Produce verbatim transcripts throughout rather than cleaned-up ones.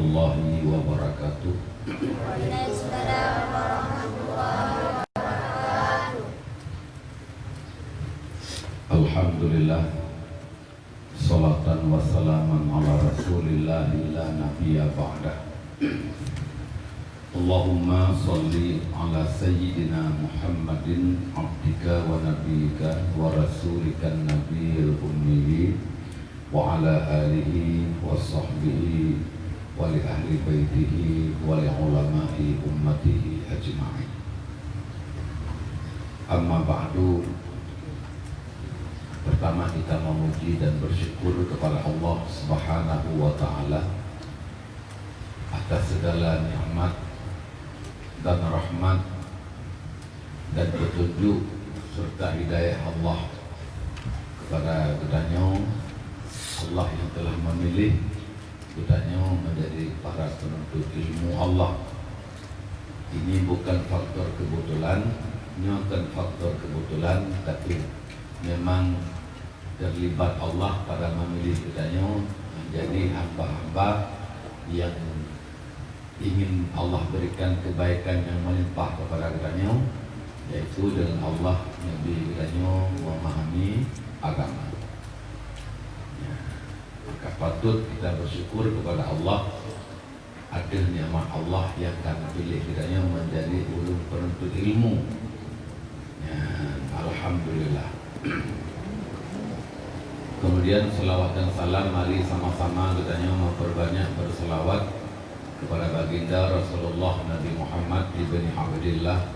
Warahmatullahi wabarakatuh. Alhamdulillah. Salatan wa salaman ala Rasulillah la nabiyya ba'dah. Allahumma shalli ala sayyidina Muhammadin abdika wa nabiyyika wa rasulikan nabiyil ummi wa ala alihi wa sahbihi wa li ahli baitihi wa li ulama'i ummatihi ajma'in. Amma ba'du. Pertama, kita memuji dan bersyukur kepada Allah Subhanahu wa Ta'ala atas segala nikmat dan rahmat dan petunjuk serta hidayah Allah kepada geutanyoe. Allah yang telah memilih geutanyoe menjadi para penuntut ilmu Allah. Ini bukan faktor kebetulan, nyoe bukan faktor kebetulan, tapi memang terlibat Allah pada memilih geutanyoe menjadi hamba-hamba yang ingin Allah berikan kebaikan yang melimpah kepada geutanyoe, yaitu dengan Allah memberi geutanyoe memahami agama. Ya, maka patut kita bersyukur kepada Allah atas nikmat Allah yang ka pilih geutanyoe menjadi ulun penuntut ilmu. Ya, alhamdulillah. Kemudian, selawat dan salam, mari sama-sama geutanyoe memperbanyak berselawat kepada Baginda Rasulullah Nabi Muhammad ibni Abdillah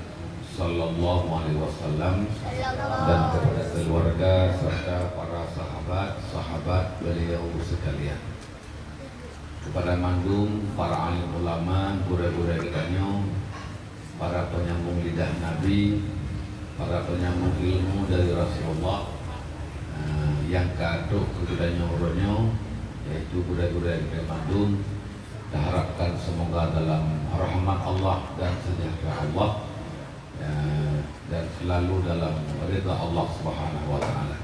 sallallahu alaihi wasallam dan kepada keluarga serta para sahabat-sahabat beliau sekalian. Kepada mandum para alim ulama, gurée-gurée geutanyoe, para penyambung lidah Nabi, para penyambung ilmu dari Rasulullah, eh, nyang ka trok keu geutanyoe uroe nyoe, yaitu gurée-gurée geutanyoe mandum, taharapkan semoga dalam rahmat Allah dan sejahtera Allah, eh, dan selalu dalam ridha Allah Subhanahu wa Taala.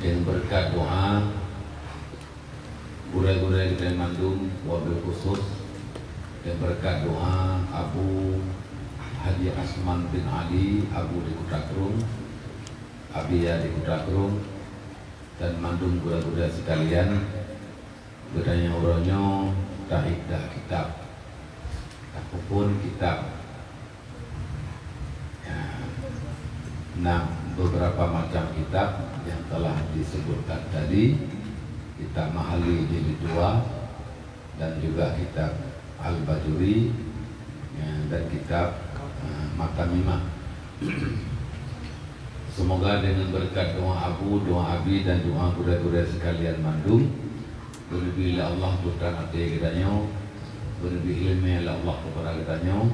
Nyang beureukat doa gurée-gurée geutanyoe mandum, wabil khusus nyang beureukat doa Abu Haji Asman bin Ali, Abu di Kuta Krueng, Abi ya di Kuta Krueng, dan mandum gurée-gurée sekalian. Geutanyoe uroe nyoe taiddah kitab, tapeuphon kitab. Ya, na beberapa macam kitab yang telah disebutkan tadi, kitab Mahalli jilid dua dan juga kitab Al-Bajuri, ya, dan kitab, eh, Matamimah. Semoga dengan berkat doa Abu, doa Abi, dan doa gurée-gurée sekalian mandum, beuneubri lé Allah peutrang até geutanyoe, beuneubri ileumé lé Allah keupada geutanyoe,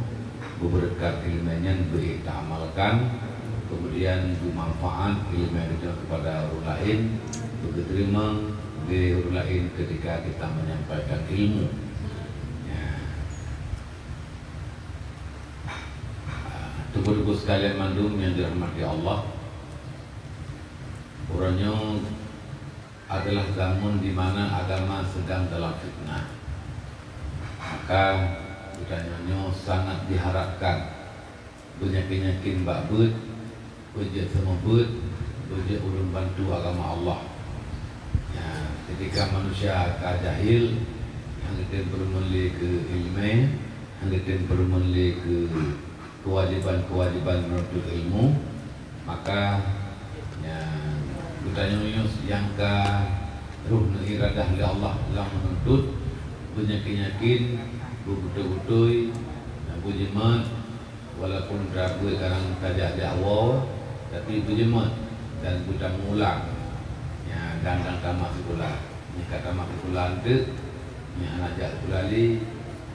beubeureukat ileumé nyan beu taamalkan, kemudian beumanfaat ileumé geutanyoe keupada ureuëng laén, beugeuteurimong lé ureuëng laén ketika kita menyampaikan ilmu. Ya. Teungku-teungku sekalian mandum nyang dirahmati Allah, uroe nyoe adalah zaman di mana agama sedang dalam fitnah. Maka, geutanyoe nyoe sangat diharapkan beunyakin-yakin bak beuet, beujeuet seumeubeuet, beujeuet ulôn bantu agama Allah. Ya, ketika manusia ka jahil, hana tem peurumeun lé keu ileumé, hana tem peurumeun lé keu kewajiban-kewajiban menuntut ilmu, maka, ya, geutanyoe nyang ka roh neuiradah lé Allah lam menuntut, beunyakin-yakin, beubeutôi-beutôi, dan beujeuet, walaupun ka beuet kadang tajak-jak woe, tapi beujeuet dan beutameuulang. Ya, dan, dan tamat sikula. Nyang ka tamat sikula eunteuk, nyang hana jak sikula lé,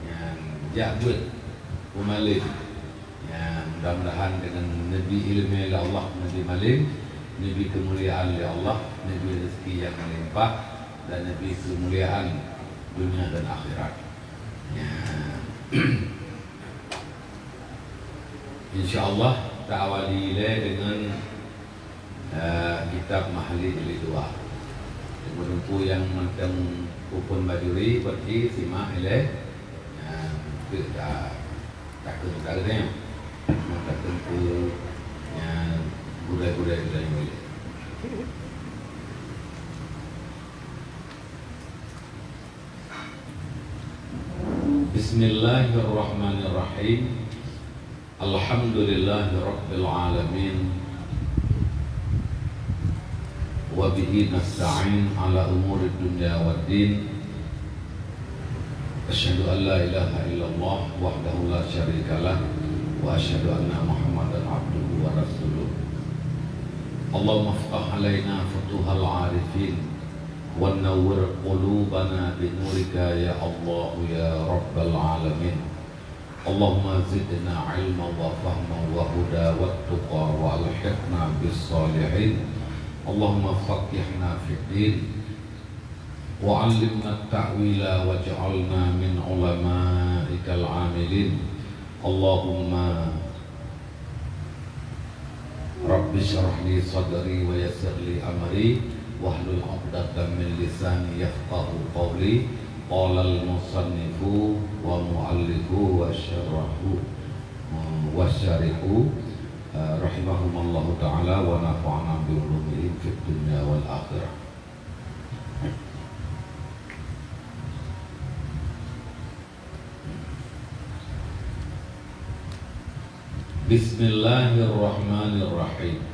nyang jak beuet u malém. Ya, mudah-mudahan dengan neubri ileumé lé Allah, neubri malém, neubri keumuliaan lé Allah, neubri rezeki nyang meulimpah, dan neubri keumuliaan dunia dan akhirat. Ya. Insya Allah, ta awali lé dengan, eh, kitab Mahalli jilid dua. Meunyoe peue nyang mantong peuphon bajuri, berarti simak ilée. Nyan, keu ta-, takheun ka geutanyoe. Nyan takheun keu nyan gurée-gurée geutanyoe ilée. Bismillahirrahmanirrahim. Alhamdulillahirabbil alamin. Wa bihi nasta'in ala umurid dunya waddin. Asyhadu an la ilaha illallah wahdahu la syarikalah, wa asyhadu anna Muhammadan abduhu wa rasuluh. Allahumma iftah alaina futuhal arifin, wa nawwir qulubana bi nurika ya Allah ya Rabbal alamin. Allahumma zidna ilman wa fahman wa huda wa tuqa wa alhiqna bis salihin. Allahumma faqihna fid din wa 'allimna ta'wila waj'alna min ulama'ikal amilin. Allahumma Rabbi syrah li sadri wa yassir li amri wahlul 'uqdatam min lisani yafqahu qawli. Qalal musannifu wa mu'allifu wa syarahu, wa syarihu, eh, rahimahumallahu ta'ala wa nafa'ana bi ulumihim fid dunya wal akhirah. Bismillahirrahmanirrahim.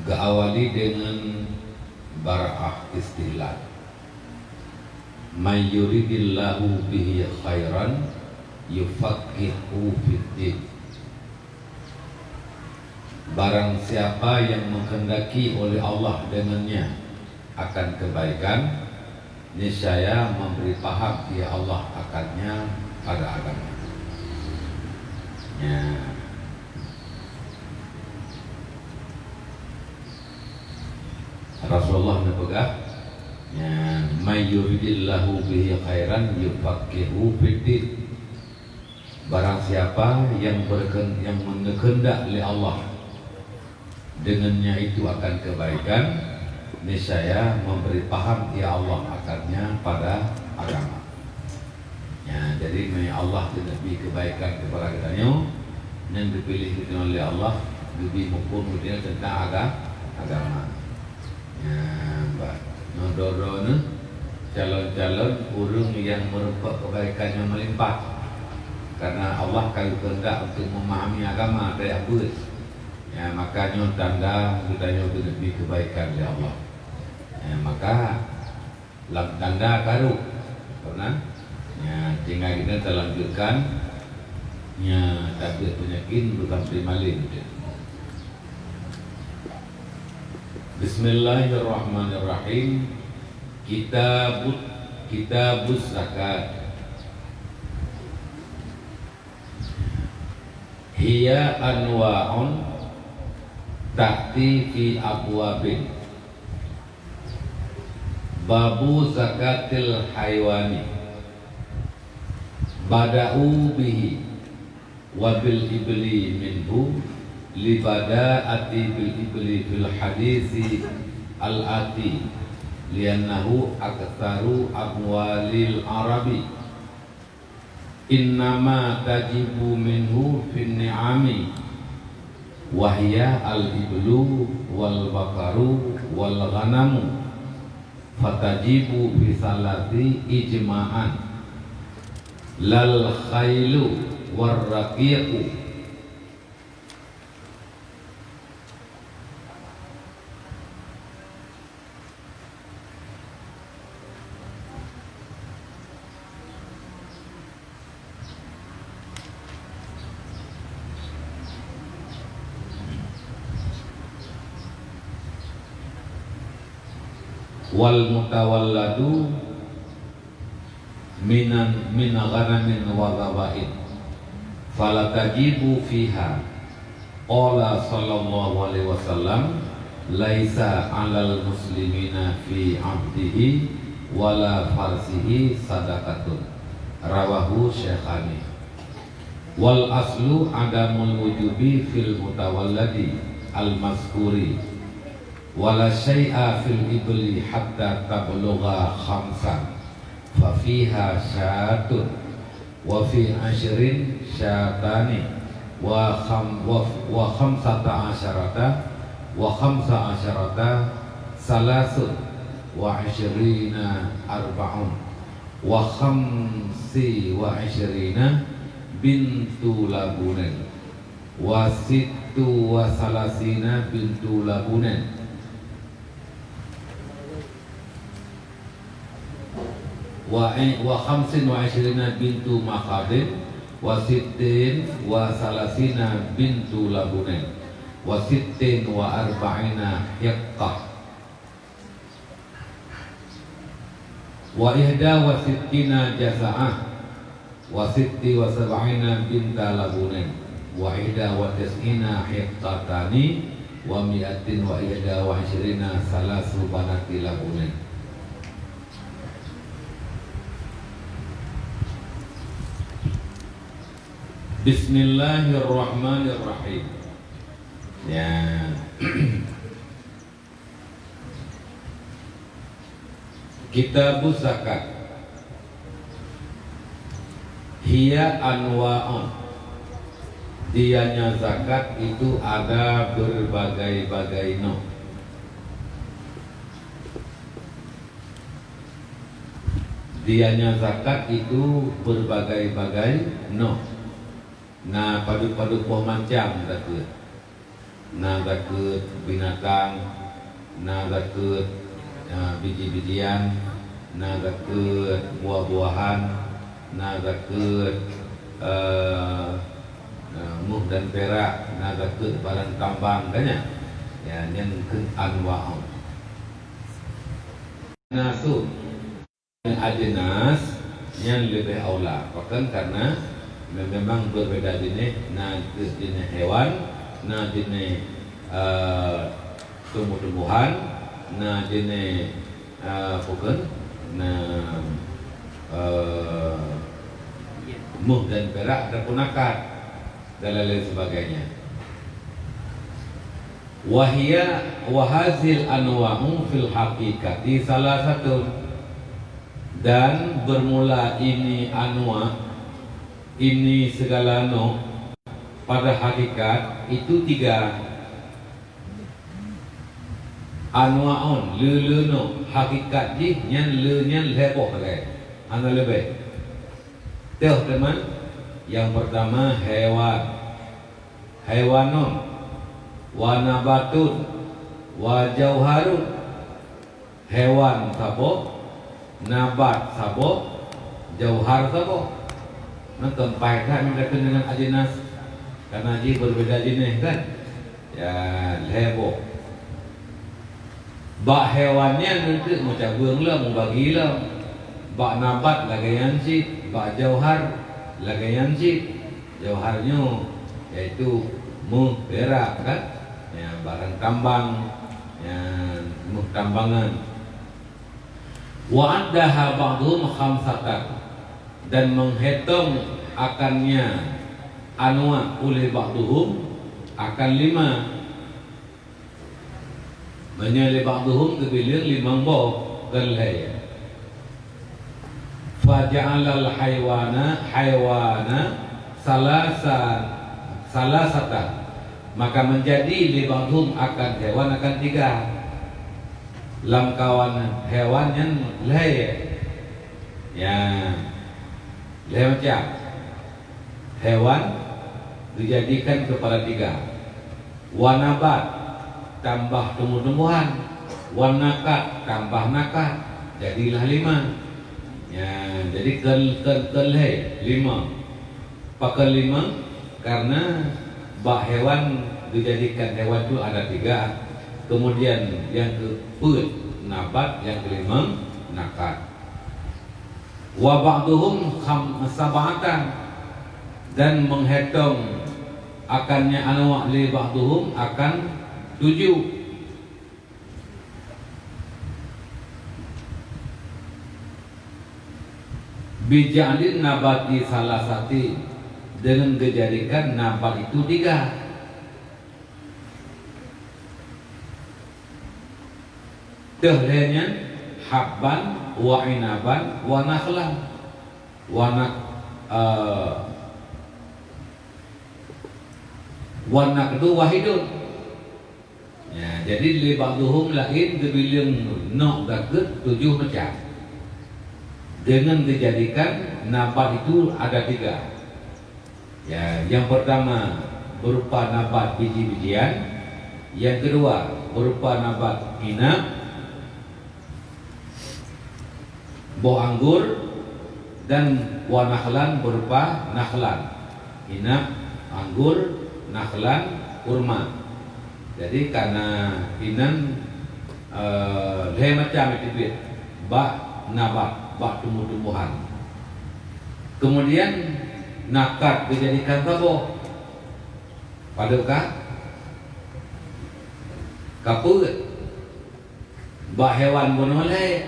Geuawali deungon bara'ah istihlal. "May yuridillahu bihi khairan yufaqqihhu fid din." Barang siapa yang menghendaki oleh Allah dengannya akan kebaikan, niscaya memberi paham ia Allah akannya pada agama. Ya. Rasulullah neupeugah, ya, "May yuridillahu bihi khairan yufaqqihhu fid din." Barang siapa yang berkeun-, yang mengkeundak lé Allah, dengannya itu akan kebaikan, niscaya memberi paham ia Allah akannya pada agama. Ya, jadi, meu Allah keuneuk bi kebaikan kepada geutanyoe, nyang geupiléh geutanyoe lé Allah, geubi muphom geutanyoe teuntang aga-, agama. Nyan, bah, nyoe droe-droe neuh, calon-calon ureuëng nyang meurumpok keubaikan nyang meulimpah. Karena Allah ka geukeuheundak untuk memahami agama tajak beuet. Nyan, maka nyoe tanda geutanyoe keuneuk bi keubaikan lé Allah. Nyan, maka lam tanda karôh. Pernah? Nyan, tinggai kita talanjutkan. Nyan, tapi peunyakin bukan primalin. Bismillahirrahmanirrahim. Kitabut, Kitabuz Zakat. Hiya anwa'un ta'ti fi abwabin. Babu zakatil haywani. Bada'u bihi wa bil ibli minhu, li bada'ati bil ibli fil hadisi al-ati, li'annahu aktsaru amwalil Arabi. Innama tajibu minhu fin ni'ami, wa hiya al-iblu wal baqaru wal ghanamu. Fatajibu fi salasi ijma'an, lal khailu war raqiqu. Wal mutawalladu minan, min ghanamin wa dhabain, fala tajibu fiha. Qala sallallahu alaihi wasallam, "Laisa 'alal muslimina fi 'abdihi wala farsihi sadaqatun." Rawahu Syaikhani. Wal aslu adamul wujubi fil mutawalladi al-mazkuri. Wala syai'a fil ibli hatta tablugha khamsan, fa fiha syatun, wa fi asyrin syatani, wa kham-, wa, wa khamsata asyarata, wa khamsa asyarata salasun, wa asyrina arba'un, wa khamsi wa asyrina bintu labunin, wa sittu wa salasina bintu labunin, wa, wa khamsin wa asyrina bintu makhadin, wa sittin wa salasina bintu labunin, wa sittin wa arba'ina hiqqah, wa ihda wa sittina jaza'ah, wa sitti wa sab'ina binta labunin, wa ihda wa tis'ina hiqqatani, wa mi'atin wa ihda wa isyrina salasu banati labunin. Bismillahirrahmanirrahim. Ya. Kitabuz zakat. Hiya anwa'un. Dianya zakat itu ada berbagai-bagai no. Dianya zakat itu berbagai-bagai no. Na padub-padub boh macam zakat. Na zakat binatang, na zakat, ah, biji-bijian, na zakat buah-buahan, na zakat, eh, eh, muh dan perak, na zakat barang tambang, kan nyan? Ya, nyan keuh anwa'un. Nasun. Ajnas nyan leubeh aula, pakon karena me-, memang berbeda jeuneh, na jeuneh hewan, na jeuneh, eh, tumbuh-tumbuhan, na jeuneh, eh, pakon, na, eh, muh dan perak ataupun akad dan lain-lain sebagainya. Wahia, wahazil anwa'u fil haqiqati salasatun. Dan bermula ini anwa', ini segala no, pada hakikat itu tiga. Anwa'un, le-le no, hakikat jih nyan le nyan lhèe boh sagai, hana leubeh. Teuh teuma, yang pertama hewan. Haiwanun, wa nabatun, wa jauharun. Hewan saboh, nabat saboh, jauhar saboh. Nah, keumpat that meunyoe takheun deungon ajinas, karena jih berbeda jeuneh kan. Ya, lhèe boh. Bak hewan nyan eunteuk meucabeueng lom, meubagi lom. Bak nabat lagèe nyan cit, bak jauhar lagèe nyan cit. Jauhar nyoe yaitu méuh, pirak kan? Ya, barang tambang, ya, méuh tambangan. Wa addaha ba'dhum khamsatan, dan meuhitong akannya anwa' uleh ba'dhum akan lima. Meunyoe lé ba'dhum geubileung limong boh, kon lhèe. Fa ja'alal haiwana, haiwana salasa, salasatan. Maka menjadi lé ba'dhum akan hewan akan tiga. Lam kawan hewan nyan lhèe. Ya. Lhèe macam. Hewan dijadikan kepala tiga. Wa nabat, tambah tumbuh-tumbuhan. Wa nakat, tambah nakat. Jadilah lima. Ya, jadi kon, kon, kon lhèe, lima. Pakon lima? Karena bak hewan dijadikan hewan tu ada tiga. Kemudian yang keempat nabat, yang kelima nakat. Wa ba'dhum kham-, sab'atan, dan meuhitong akannya anwa' lé ba'dhum akan tujoh. Bi ja'lin nabati salasati, dengan geujadikan nabat itu tiga. Teuh lhée nyan, habban wa inaban wa nakhlan wa nak-, eh, wa naqdu wahidun. Ya, jadi lé ba'dhuhum laén geubileung nyoe zakeuet tujoh macam. Dengan dijadikan nabat itu ada tiga. Ya, yang pertama berupa nabat biji-bijian, yang kedua berupa nabat inab, boh anggur, dan wa nakhlan berupa nakhlan, inab, anggur, nakhlan, kurma. Jadi, karena inan, eh, lhée macam itu bak nabat, bak tumbuh-tumbuhan. Kemudian, nakat dijadikan saboh. Padahai ka, ka peuet. Bak hewan bunoe lhée.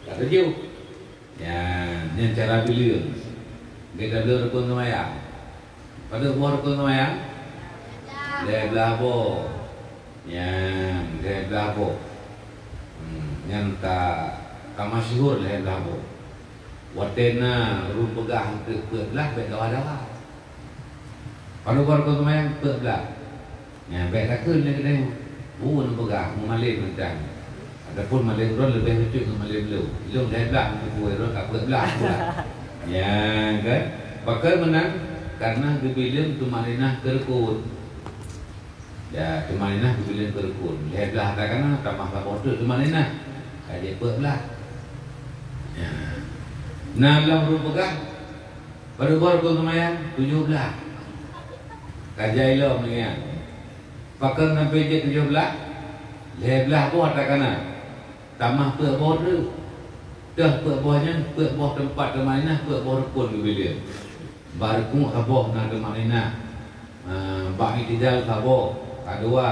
Ka tujoh. Nyan, nyan cara bileung. Geutanyoe rukon seumayang. Padub boh rukon seumayang? Lhée blaih boh. Nyan, lhée blaih boh. Hmm, nyan ka, ka masyhur lhée blaih boh. Watée na ureuëng peugah eunteuk peuet blaih, bék dawa-dawa. Padub boh rukon seumayang? Peuet blaih. Nyan, bék takheun lé keudeh. Ureuëng peugah, meumalém mantong. Adapun malém droe leubeh lucu ngon malém lôn. Lôn lhée blaih, meuteupue droe ka peuet blaih pula. Nyan kan? Pakon meunan? Karena geubileung tumaninah keu rukon. Ya, tumaninah geubileung keu rukon. Lhée blaih ata kana, tamah saboh teuk tumaninah. Ka jeuet peuet blaih. Ya. Na lom ureuëng peugah, padub boh rukon seumayang? Tujoh blaih. Ka jai lom nyan. Pakon sampoe jeuet tujoh blaih? Lhée blaih boh ata kana. Tamah peuet boh teuk. Teuh peuet boh nyan, peuet boh teumpat tumaninah, peuet boh rukon geubileung. Bak rukuk saboh na tumaninah, eh, bak i'tidal saboh, ka dua,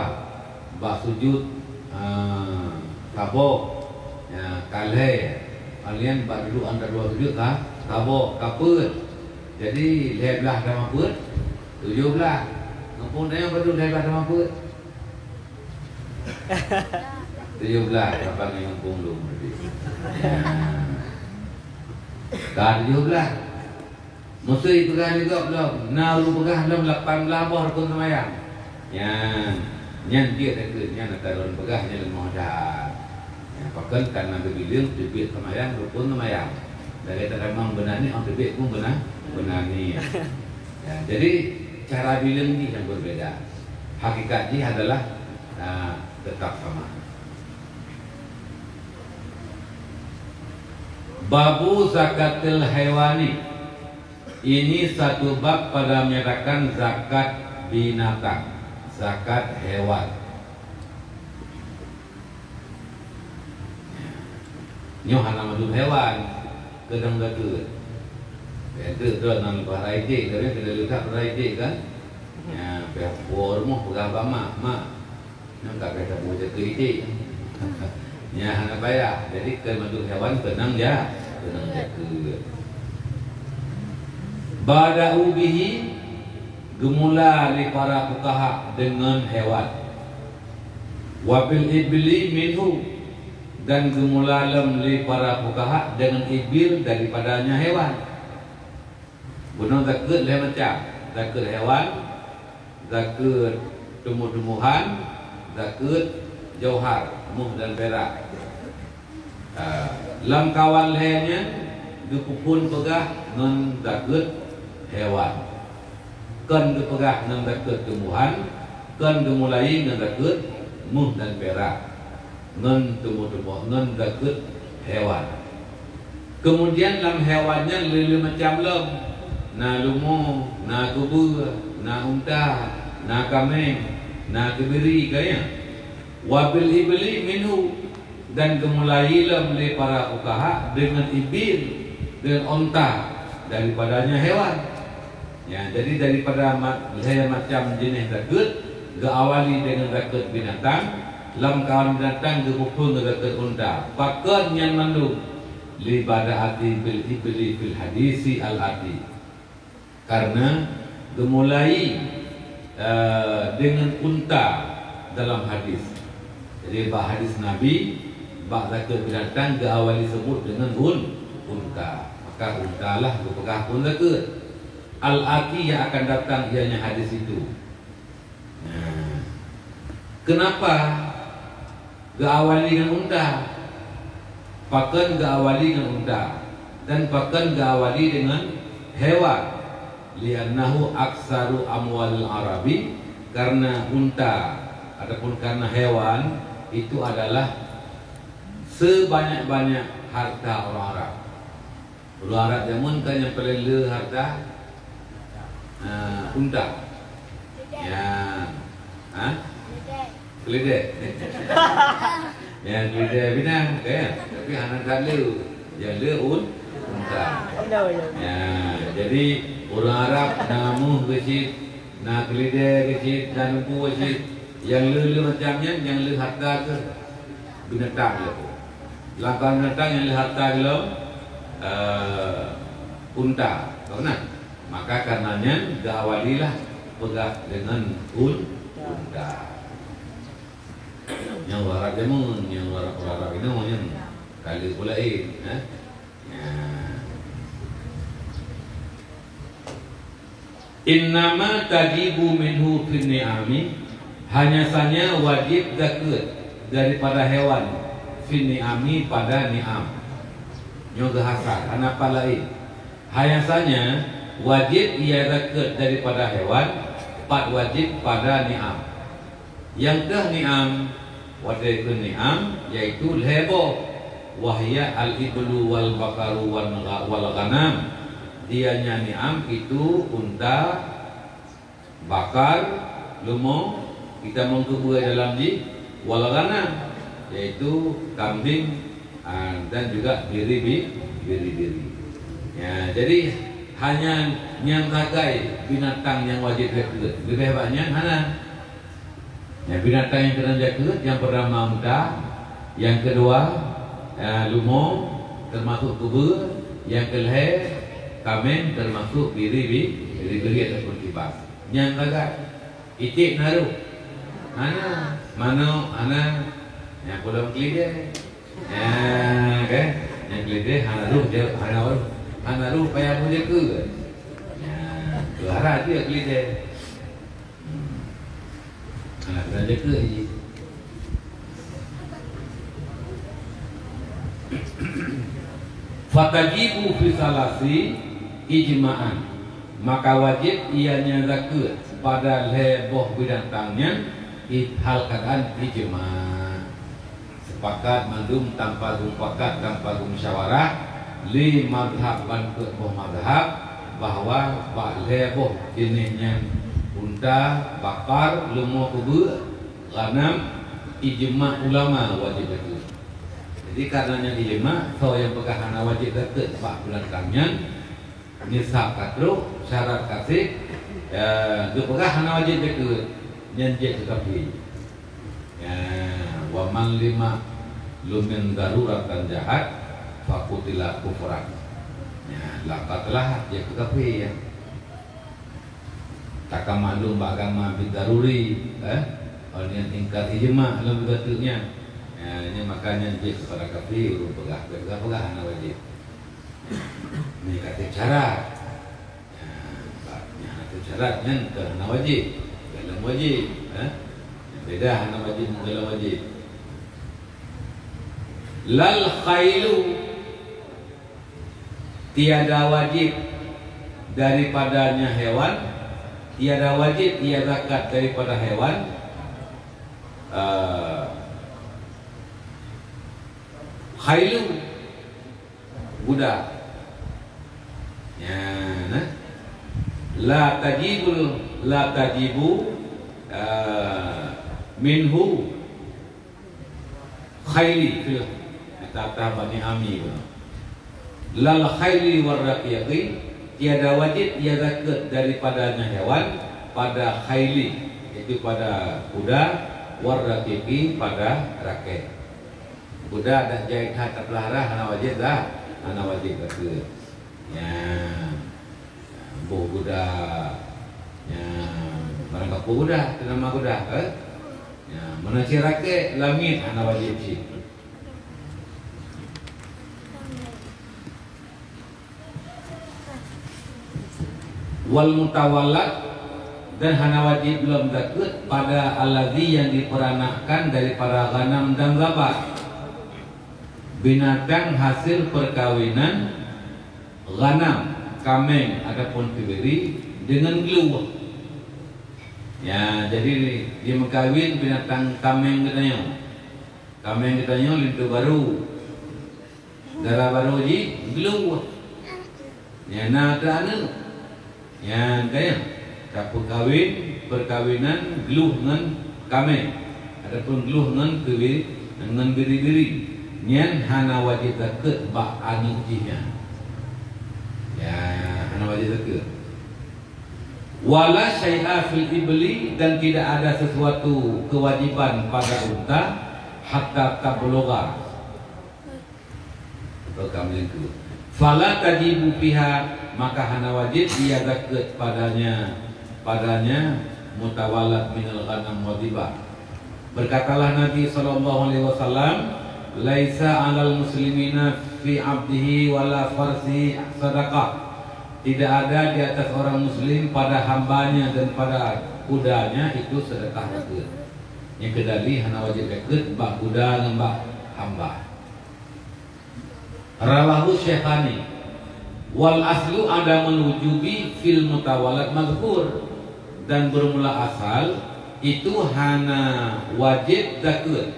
bak sujud, eh, saboh, ya, ka lhée, kemudian bak duduek antara dua sujud ka saboh, ka peuet. Jadi, lhée blaih tamah peuet, tujoh blaih. Muphom tanyoe padub lhée blaih tamah peuet? Tujoh blaih, saban nyang muphom lom tadi. Ya. Ka tujoh blaih. Meusé peugah lé gob lom, na ureuëng peugah lom lapan blaih boh rukon seumayang. Nyan, nyan jeuet takheun, nyan ata lôn peugah nyan leumoh that. Nyan pakon, karena geubileung teubiet seumayang rukon seumayang. Lagée tatamong beuna niet, óh teubiet pun beuna, beuna niet. Ya, jadi cara bileung jih nyang berbeda. Hakikat jih adalah, ah, tetap sama. Babu zakatil haiwani. Ini satu bab pada menyatakan zakat binatang, zakat hewan. Nyoe hana mandum hewan, keudong zakeuet. Zakeuet tu nan bahra idék, tapi kena letak bahra idék kan. Ya, pihak buah rumoh peugah bak mak, "Mak, nyoe ka payah taboh zakeuet idék." Nyan hana payah. Jadi, keu mandum hewan keunong ja-, keunong zakeuet. Bada'u bihi, geumula lé para fuqaha deungon hewan. Wa bil ibli minhu, dan geumula lom lé para fuqaha deungon ibil daripadanya hewan. Bunoe zakeuet lhée macam, zakeuet hewan, zakeuet tumbuh-tumbuhan, zakeuet jauhar, muh dan pirak. Ah, lam kawan lhée nyan geupeuphon peugah ngon zakeuet hewan. Kon geupeugah ngon zakeuet tumbuhan, kon geumulai ngon zakeuet muh dan pirak. Ngon tumbuh-tumbuh, ngon zakeuet hewan. Kemudian lam hewan nyan lé-lé macam lom. Na lumo, na keubeue, na unta, na kaméng, na keubiri, ka nyan. Wa bil ibli minhu, dan geumulai lom lé para fuqaha deungon ibil, deungon unta, daripadanya hewan. Ya, jadi daripada ma-, lhée macam jeuneh zakeuet, geuawali deungon zakeuet binatang, lam kawan binatang geupeuphon ngon zakeuet unta. Pakon nyan mandum? Li bada'ati bil ibli fil hadisi al ati. Karena geumulai, eh, deungon unta dalam hadis. Jadi, bak hadis Nabi, bak zakeuet binatang geuawali seubut deungon un-, unta. Maka unta lah geupeugah phon zakeuet. Al-ati, yang akan datang, ianya hadis itu. Nah, kenapa geuawali ngon unta? Pakon geuawali ngon unta? Dan pakon geuawali deungon hewan? Li'annahu aktsaru amwalil Arabi, karena unta ataupun karena hewan itu adalah sebanyak-banyak harta orang Arab. Ureueng Arab jameun kan nyang paleng le harta, ah, unta. Ya. Ha? Keledai. Ya, keledai binang, kan? Tapi hana that le. Nyang le un-, unta. Ya, jadi ureueng Arab na muh geucit, na keledai geucit, na lembu geucit. Nyang le-le macam nyan, nyang le harta keu binatang le. Langkah binatang nyang le harta gohlom, eh, unta. Ka na? Maka karena nyan geuawalilah peugah deungon un-, unta. Nyang ureueng Arab jameun, nyang ureueng Arab, ureueng Arab inoe nyan ka le peue laén, eh? Ya. Innama tajibu minhu fin ni'ami, hanya saja wajib zakeuet daripada hewan, fin ni'ami, pada ni'am. Nyoe geuhasar, hana pat laén. Hanya saja wajib ia zakeuet daripada hewan, pat wajib pada ni'am. Nyang keuh ni'am, watée keu ni'am, yaitu lhée boh, wahya al-iblu wal bakaru wan gha-, wal ghanam. Dianya ni'am itu unta, bakar, leumo, kita meukeubeu dalam jih, wal ghanam, yaitu kambing, ah, dan juga biri-bi-, biri-biri. Ya, jadi hanya nyang sagai binatang nyang wajéb zakeuet. Leubeh bak nyan hana. Ya, binatang nyang keunan zakeuet nyang pertama unta, nyang kedua, ya, leumo, termasuk keubeu, nyang keulhée kameng, termasuk biri-bi-, biri-biri ataupun kibas. Nyang sagai. Iték na roh? Hana. Manok? Hana. Nyang pulang keulidée. Nyan, kan? Nyang keulidée hana roh je, hana roh. Hana roh payah boh jakeuet. Nyan, keuhara je keulidée. Hmm. Hana keunan jakeuet jih. Fatajibu fi salasi ijma'an. Maka wajéb ianya zakeuet pada lhée boh binatang nyan i-, hal keuadaan ijma'. Sepakat mandum tanpa geumupakat, tanpa geumusyawarah, lé mazhab ban peuet boh mazhab, bahwa bak lhée boh jeuneh nyan, unta, bakar, leumo keubeu, ghanam, ijma' ulama wajéb zakeuet. Jadi, karena nyan ijma', soe nyang peugah hana wajéb zakeuet bak binatang nyan, nisab ka trok, syarat ka sép, ya, geupeugah hana wajéb zakeuet, nyan jeuet keu kafé. Ya, wa man lima lumin daruratan jahat, fakutila kufran. Ya, laqad lahat, jeuet keu kafé, ya. Takamaklum bak agama bidaruri, eh? Awak nyan ingkar ijma' lom beutôi nyan. Ya, nyan makanya jeuet keupada kafé ureueng peugah, peugah-peugah hana wajéb. Nyan ka teucarat. Ya, bak nyan ka teucarat nyan ka hana wajéb, golom wajéb, eh? Nyan beda hana wajéb ngon golom wajéb. Lal khailu, tiada wajib daripadanya hewan, tiada wajib ia zakat daripada hewan, eh, khailu, kuda. Ya, nah. La tajibul, la tajibu, eh, minhu khaili fil, kata Bani Ami. Lal khaili war raqiqi, tiada wajib ia zakat daripadanya hewan pada khaili, yaitu pada kuda, war raqiqi, pada raqiq. Kuda dan jai that tapelihara hana wajib dah, hana wajib zakat. Ya, boh kuda, ya, barang gapo kuda, teu nama kuda, eh? Ya, meunan cit rakek lam miet hana wajéb cit. Wal mutawalad, dan hana wajéb lom zakeuet pada alladzi yang diperanakkan daripada ghanam dan zabat. Binatang hasil perkawinan ghanam, kaméng ataupun keubeuri deungon gluh. Ya, jadi dia meukawen binatang kaméng geutanyoe. Kaméng geutanyoe linto barô. Dara barô jih gluh. Nyan na teuh aneuk. Nyan ka nyan. Tapeukawen peukawinan gluh ngon kaméng ataupun gluh ngon keubi-, ngon biri-biri. Nyan hana wajéb zakeuet bak aneuk jih nyan. Ya, hana wajéb zakeuet. Wala syai'a fil ibli, dan tidak ada sesuatu kewajiban pada unta, hatta tablugha. Atau kamu yang kedua. Fala tajibu fiha, maka hana wajéb ia zakeuet padanya, padanya mutawalad minal ghanam wa dhibah. Berkatalah Nabi sallallahu alaihi wasallam, "Laisa 'alal muslimina fi 'abdihi wala farsihi sadaqah." Tidak ada di atas orang muslim pada hambanya dan pada kudanya itu sedekah zakeuet. Nyang keudali hana wajéb zakeuet bak kuda ngon bak hamba. Rawahu Syaikhani. Wal aslu adamul wujubi fil mutawalad mazkur. Dan bermula asal itu hana wajéb zakeuet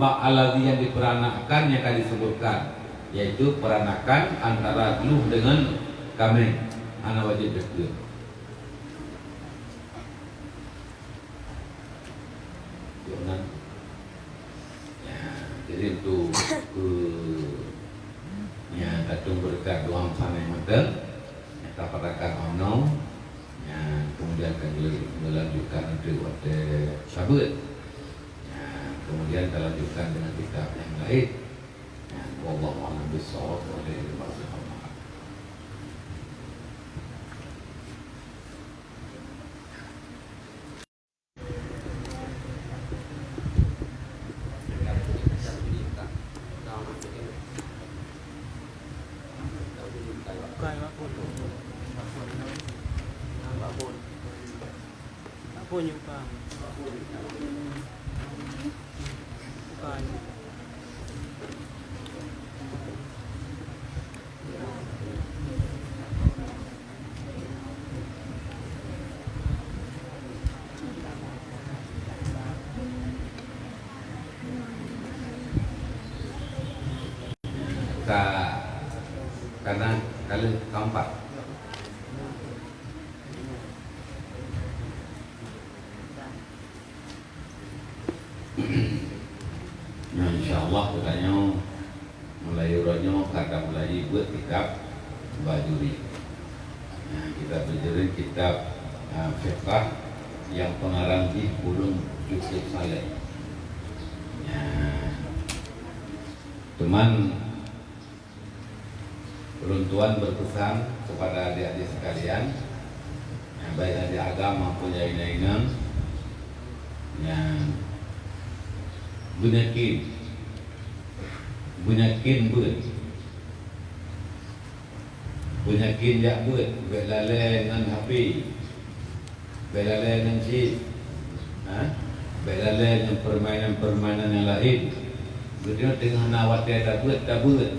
bak alladzi yang diperanakkan yang ka disebutkan, yaitu peranakan antara gluh dengan kaméng, hana wajéb zakeuet. Yonan. Ya, jadi untuk, eh, ya, katong berkat doang sampai mata, ya, tapatakan ono, ya, kemudian akan dilanjutkan nanti waktu sabat. Ya, kemudian kita lanjutkan dengan kitab yang lain. Ya, wallahu a'lam bishawab. Wa alaihi wasallam. Ka, kana kali kaempat. Nah, insya Allah geutanyoe mulai uroe nyoe ka tamulai buet kitab Bajuri. Nah, kitab Bajuri kitab, ah, fiqah nyang peungarang jih ulôn Yusuf Saleh. Nah, cuman Ulôn tuan berpesan kepada adik-adik sekalian, nyang baik adik agam maupun nyang inong-inong, nyang beunyakin, beunyakin beuet, beunyakin jak beuet, bèk lalè ngon H P. Bèk lalè ngon chip. Ha? Bèk lalè ngon peurmainan-peurmainan nyang laén. Geutanyoe teungoh na watèe tabeuet, tabeuet.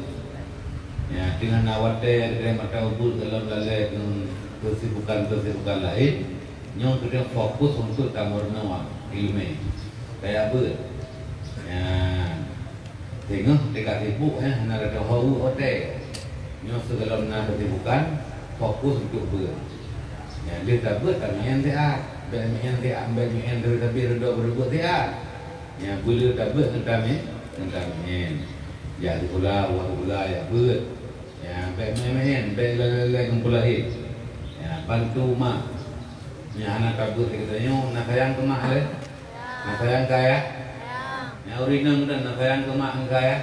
Ya, teungoh na watèe geutanyoe mata ubit gohlom lalè ngon keusibukan-keusibukan laén, nyoe geutanyoe fokus untuk tameurunoe ileumèe. Kaya beuet. Ya. Teungoh teuka sibuk, eh, hana reutoh ho watèe. Nyoe sigohlom na keusibukan, fokus untuk beuet. Nyang lheueh tabeuet, tameu'en siat. Bèk meu'en siat, bèk meu'en sabe-sabe, reudoh beureuguek siat. Nyang beuleueh tabeuet ngon tamè-, ngon tameu'en. Jak sikula, woe sikula, jak beuet. Ya, bèk meu'en-meu'en, bèk lalè-lalè ngon peulahé. Ya, bantu mak. Nyang hana tabeuet lé geutanyoe, na sayang keu mak lé? Na sayang keu ayah? Nyang ureueng inong dan na sayang keu mak ngon keu ayah?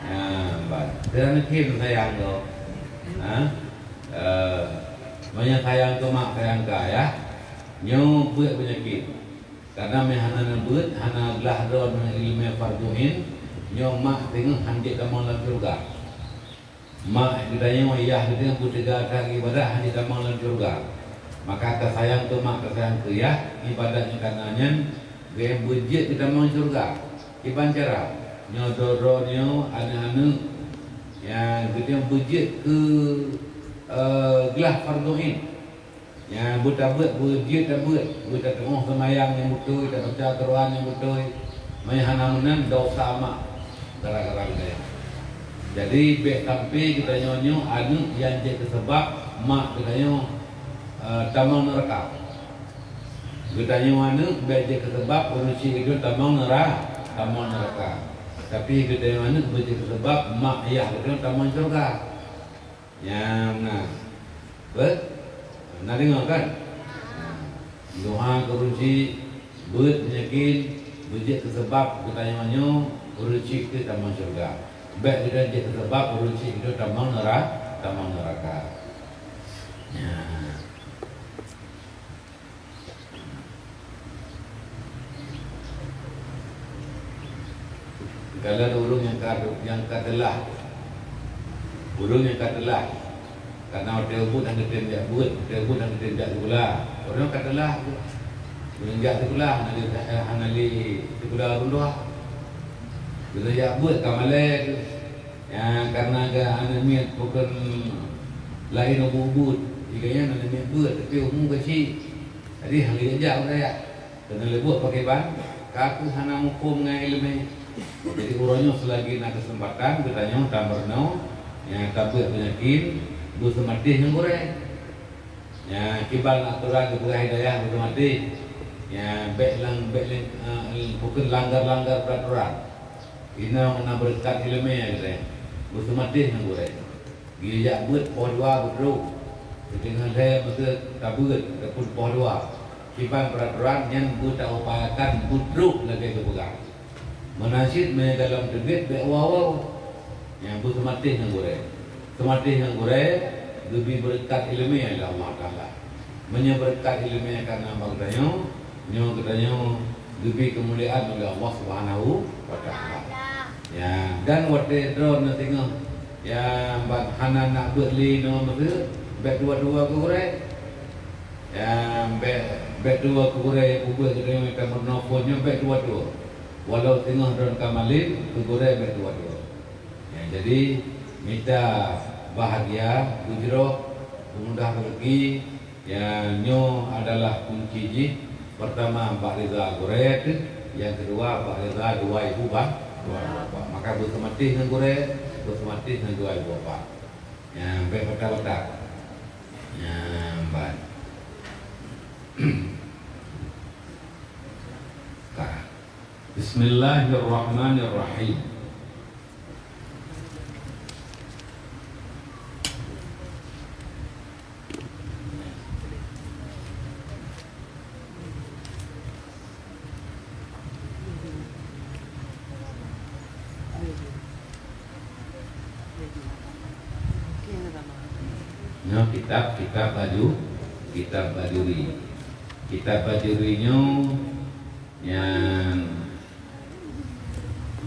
Ya, ban. Sira nyan kheun sayang tu. Ha? Eh, meunyoe sayang keu mak, sayang keu ayah, nyoe beuet beunyakin. Karena meuhana neubeuet, hana glah droe ngon ileumèe fardhu ain, nyoe mak teungoh han jeuet tamong lam syeuruga. Mak geutanyoe, yah geutanyoe beuteuga that ibadat han jeuet tamong lam syeuruga. Maka tasayang keu mak, tasayang keu yah, ibadat nyang kana nyan geutanyoe beujeuet keu tamong syeuruga. Kiban cara? Nyoe droe-droe nyoe, aneuk-aneuk, ya, geutanyoe beujeuet keu, eh, glah fardhu ain. Nyang beutabeuet, beujeuet tabeuet, beutateumôh seumayang nyang beutôi, tabaca Quran nyang beutôi. Meunyoe hana meunan, dosa mak gara-gara geutanyoe. Jadi, bèk sampai geutanyoe nyoe aneuk nyang jeuet keu seubab mak geutanyoe, eh, tamong neuraka. Geutanyoe aneuk bèk jeuet keu seubab ureueng chik geutanyoe tamong neura-, tamong neuraka. Tapi geutanyoe aneuk beujeuet keu seubab mak ayah geutanyoe tamong syeuruga. Nyang na. Beuet? Na deungoe kan? Tuhan keu ureueng chik beuet, yakin, beujeuet keu seubab geutanyoe nyoe ureueng chik teuh tamong syeuruga. Bèk geutanyoe jeuet keu seubab ureueng chik teuh tamong neura-, tamong neuraka. Nya. Kalon ureueng nyang ka, nyang ka teulah, ureueng nyang ka teulah, karna watèe ubit han geutem jak beuet, watèe ubit han geutem jak sikula, ureueng ka teulah, ureueng jak sikula hana lé, hana lé sikula ureueng tuha, geujak beuet ka malèe. Nyan karna geuh aneuk miet bukon laén ubit-ubit, jih geuh nyan aneuk miet beuet, tapi umu ka chik. Jadi, han geujak-jak ureueng nyan. Keuneuk lé buet pakriban, ka kheueh hana muphom ngon ileumèe. Jadi, uroe nyoe seulagi na keuseumpatan, geutanyoe tameurunoe, nyan tabeuet peunyakét, beuseumatéh ngon gurèe. Nyan kiban atoran geupeugah hidayah beuseumatéh. Nyan bèk lang-, bèk lang-, eh, bukon langgar-langgar peuratoran. Inong na beureukat ileumèe geutanyoe, beuseumatéh ngon gurèe. Geujak beuet poh dua beutrok. Siteungoh lhèe meuseu tabeuet ataupun poh dua. Kiban peuratoran nyan beutaupayakan beutrok lagèe geupeugah. Meunan cit meunyoe galom teubiet bèk woe-woe. Nyan beuseumatéh ngon gurèe. Seumatéh ngon gurèe geubri beureukat ileumèe lé Allah Taala. Meunyoe beureukat ileumèe ka na bak geutanyoe, nyoe geutanyoe geubri keumuliaan ulèh Allah Subhanahu wa Taala. Ya, dan watèe droeneuh singoh, ya, ban hana na beuet lé nyoe meuseu, bèk tuwoe-tuwoe keu gurèe. Ya, bèk, bèk tuwoe keu gurèe, ubeuet geutanyoe ka meurunoe phôn nyoe bèk tuwoe-tuwoe. Walau singoh droeneuh ka malém, keu gurèe bèk tuwoe-tuwoe. Ya, jadi mita bahagia, beujroh, peumudah rezeki, ya, nyoe adalah kunci jih. Peurtama bak reza gurèe teuh, nyang keudua bak reza dua ibu ba-, dua ibu bapak. Maka beuseumatéh ngon gurèe, beuseumatéh ngon dua ibu bapak. Ya, bèk batat-batat. Ya, ban. Ka. Bismillahirrahmanirrahim. Nyoe kitab, kitab Baju-, kitab Bajuri. Kitab Bajuri nyoe nyan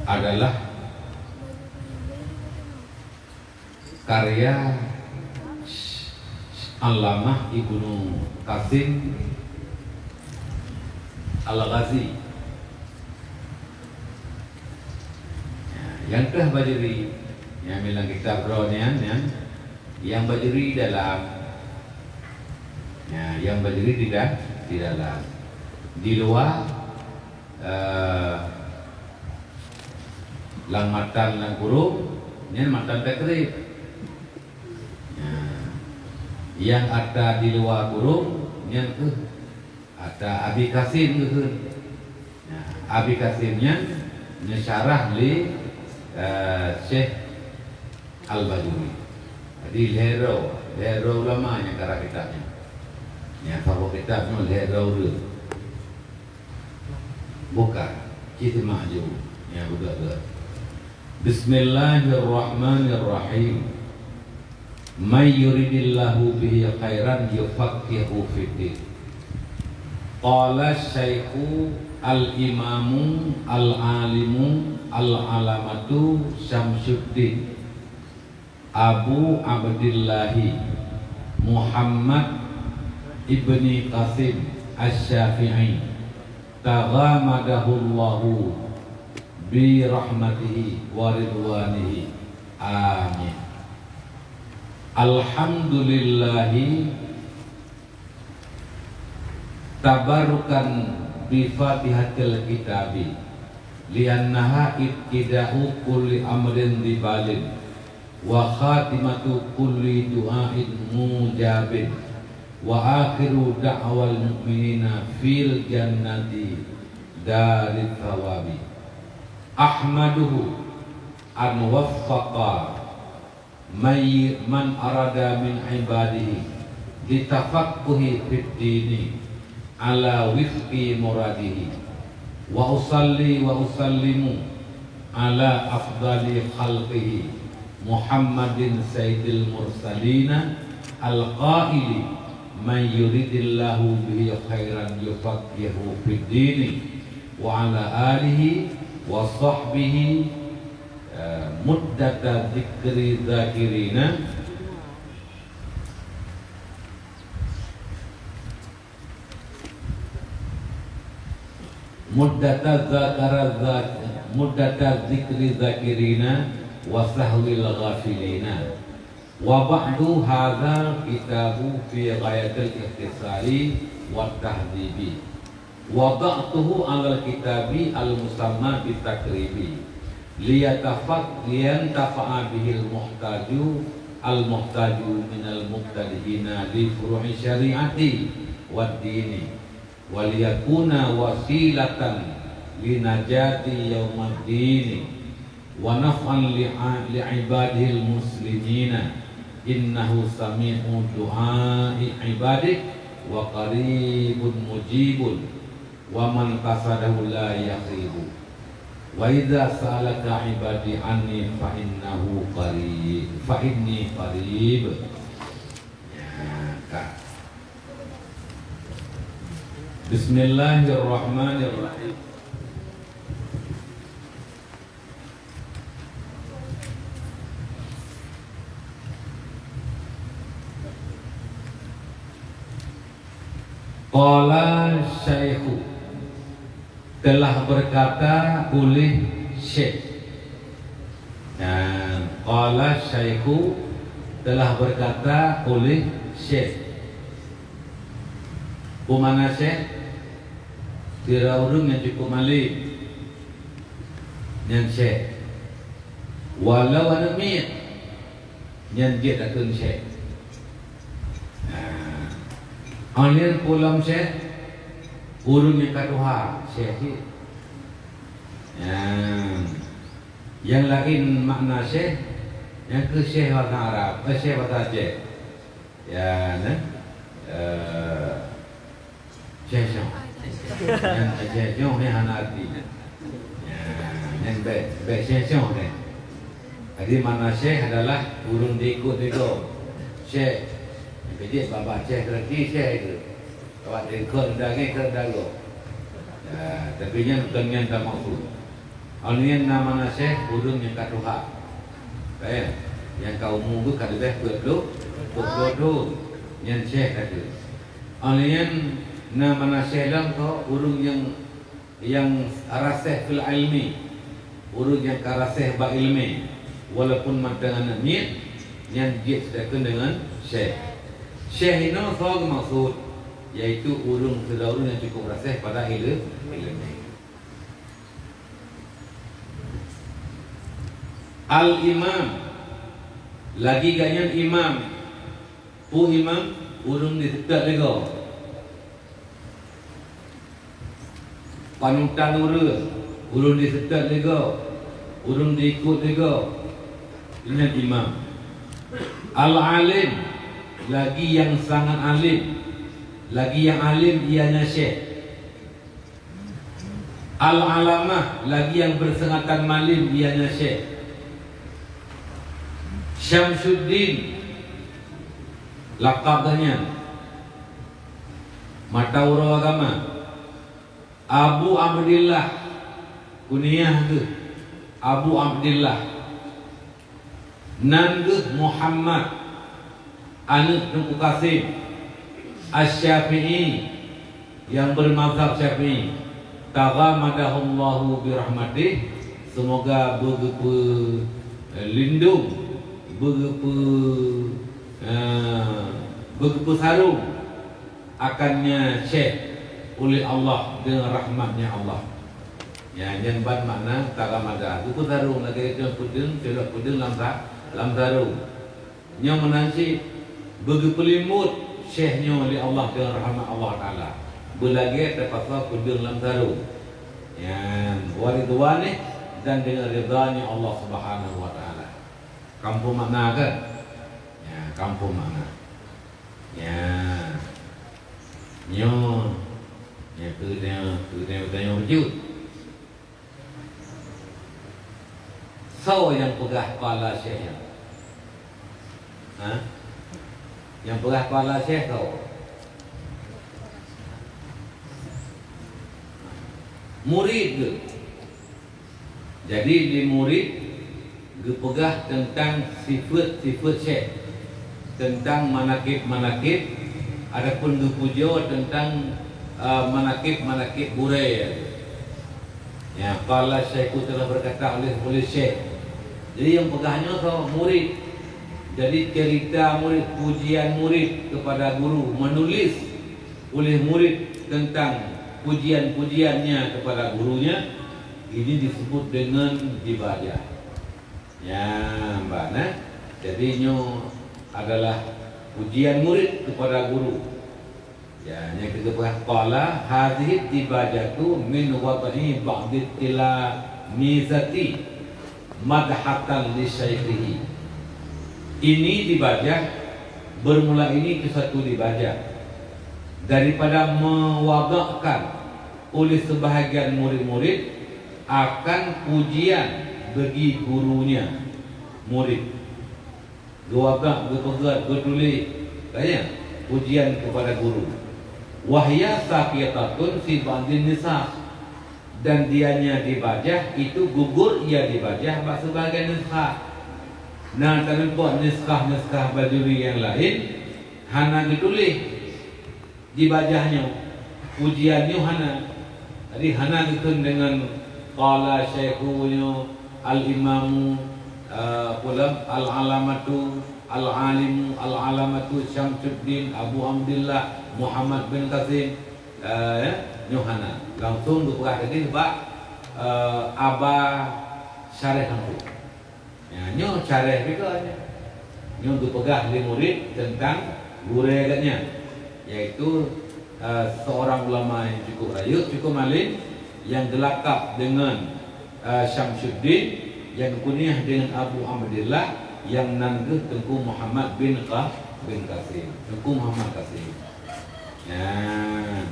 adalah karya Allamah Ibnu Qasim Al-Ghazi. Nyang keuh Bajuri, nyang bilang kitab droe nyan, nyan, nyang Bajuri dalam. Nya, nyang Bajuri di da-, di dalam. Di luwa, eh, lam matan lam kurông, nyan matan takrib. Nya, nyang ata di luwa kurông, nyan keuh ata Abi Qasim geukheun. Nya, Abi Qasim nyan neusyarah lé, eh, Syekh Al-Bajuri. Jadi, lhèe droe, lhèe droe ulama nyang karab kitab nyan. Nyang saboh kitab nyoe lhèe droe ureueng. Buka, cit seumah ju, nyang beugöt-göt. Bismillahirrahmanirrahim. May yuridillahu bihi khairan yufaqqihhu fiddin. Qala Syaikhu Al-Imamu Al-Alimu Al-Alamatu Syamsuddin Abu Abdillahi Muhammad ibni Qasim Asy-Syafi'i, taghamadahullahu bi rahmatihi wa ridwanihi. Amin. Alhamdulillahi tabarukan bi Fatihatil Kitabi, li'annaha ibtida'u kulli amrin dibalin, wa khatimatu kulli du'ain mujabin, wa akhiru da'wal mu'minina fil jannati darit thawabi. Ahmaduhu an waffaqa may-, man arada min ibadihi litafaqquhi fid dini ala wifqi muradihi. Wa usalli wa usallimu ala afdali khalqihi Muhammadin sayyidil mursalina al-qaili, "Man yuridillahu bihi khairan yufaqqihhu fid dini," wa ala alihi wa sahbihi, eh, muddata dzikri dzakirina, muddata dzakara dzak-, muddata dzikri dzakirina wa sahwil ghafilina. Wa ba'du, hadzal kitabu fi ghayatil ikhtisari wat tahdzibi. Wada'tuhu 'alal kitabi al-musamma bit takribi, liyatafaq-, liyantafa'a bihil muhtaju, al-muhtaju minal mubtadi'ina li furu'i syari'ati wad dini, wa liyakuna wasilatan linajati yaumaddini, wa naf'an li a-, li ibadihil muslimina, innahu sami'u du'ai ibadik, wa qaribun mujibun, wa man qasadahu la yakhibu. Wa idza sa'alaka ibadi anni fa innahu qarib, fa inni qarib. Ya, ka. Bismillahirrahmanirrahim. Qala Syaikhu, telah berkata oleh Syekh. Dan qala Syaikhu, telah berkata oleh Syekh. Peue makna syekh? Sira ureuëng nyang cukup malem, nyan syekh. Walau aneuk miet, nyan jeuet takheun syekh. Nah, nyan peue lom syekh? Ureuëng nyang ka tuha, syekh cit. Nah, nyang laén makna syekh, nyang keu syekh basa Arab, eh, syekh basa Aceh. Ya, nah. Eh, Syekh Syong. Nyan Syekh Syong ni hana arti. Ya, nyan bèk, bèk Syekh Syong ni. Jadi makna syekh adalah ureuëng diikot lé gob. Syekh. Keujiek babah syekh, berarti syekh itu. Awak diikot daging ke dago. Ya, tapi nyan bukan nyan tamaksud. Awak nyan na makna syekh ureuëng nyang ka tuha. Ka ya? Nyang ka umu geuh ka leubeh peuet ploh, peuet ploh thon. Nyan syekh ka tu. Awak nyan na makna syekh lom keu ureuëng nyang, nyang raseh fil ilmi. Ureuëng nyang ka raseh bak ileumèe. Walaupun mantong aneuk miet, nyan jeuet sidakheun deungon syekh. Syekh inoe soe geumaksud, yaitu ureuëng sidroe ureuëng nyang cukup raseh pada ile-, ileumèe. Al-Imam, lagi gobnyan imam. Peue imam? Ureuëng diseutôt lé gob. Panutan ureuëng, ureuëng diseutôt lé gob, ureuëng diikot lé gob, nyan imam. Al-Alim, lagi nyang sangat alim, lagi nyang alim ianya syekh. Al-Alamah, lagi nyang beusingkatan malem ianya syekh. Syamsuddin, lakab gobnyan. Mata uroe agama. Abu Abdillah, kunyah geuh Abu Abdillah, nan geuh Muhammad, aneuëk Teungku Kasim, Asy-Syafi'i, nyang beumazhab Syafi'i, taghammadahullahu birahmatih, seumoga beugeupeu, eh, lindong, beugeupeu, eh, beugeupeu sarong akannya syekh oleh Allah deungon rahmat-Nya Allah. Ya, nyan ban makna taghammadah. Geupeu sarong lagée teupeudeueng, teupeudeueng lam sa-, lam sarong. Nyoe meunan cit, beugeupeulimbot syekh nyoe lé Allah deungon rahmat Allah Taala. Beulagée teupasoe peudeueng lam sarong. Nyan, wa ridwanih, dan deungon ridha-Nya Allah Subhanahu wa Taala. Ka muphom makna kan? Ya, ka muphom makna. Ya. Nyoe. Ya, keu nyoe, keu nyoe, keu nyoe beujeuet. Soe nyang peugah qala syekh nyan? Ha? Nyang peugah qala syekh soe? Murid geuh. Jadi, di murid geupeugah teuntang sifeuet-sifeuet syekh, teuntang manakib-manakib, adapun geupujoe teuntang, eh, manakib-manakib gurée. Ya, qala syekhu, telah berkata oleh, oleh syekh. Jadi, nyang peugah nyoe soe? Murid. Jadi, cerita murid, pujian murid kepada guru, menulis oleh murid tentang pujian-pujiannya kepada gurunya, ini disebut dengan dibajah. Ya, mbak, nah. Jadi, nyoe adalah pujian murid kepada guru. Ya, nyang keupeugah, qala, "Hadhihi dibajatu min wad'i ba'di tilamisati madhatan li syaikhihi." Ini dibajah, bermula ini itu satu dibajah daripada mewadakkan oleh sebahagian murid-murid akan pujian bagi gurunya murid. Geuwadak, geupeugét, geutuléh, tanya, pujian kepada guru. Wahya saqitatun fi ba'din nusakh. Dan dianya dibajah, itu gugur ia dibajah bak sebahagian nuskhah. Nah, taneupok nuskhah-nuskhah Bajuri nyang laén hana geutuléh dibajah nyoe, pujian nyoe hana. Jadi, hana geukheun deungon qala syekhu nyoe, al-imamu, eh, peue lom, al-alamatu, al-alimu, al-alamatu Syamsuddin Abu Abdillah Muhammad bin Qasim, eh, ya, nyoe hana. Langsung geupeugah tadi bak, eh, aba syarah langsung. Ya, nyoe syarah juga nyoe. Nyoe geupeugah lé murid teuntang gurée geuh nyan, yaitu, eh, seorang ulama yang cukup rayeuk, cukup alim, yang geulakab deungon, eh, Syamsuddin, yang geukuniah deungon Abu Abdillah, yang nan geuh Teungku Muhammad bin Qa-, bin Qasim. Teungku Muhammad Qasim. Nyan,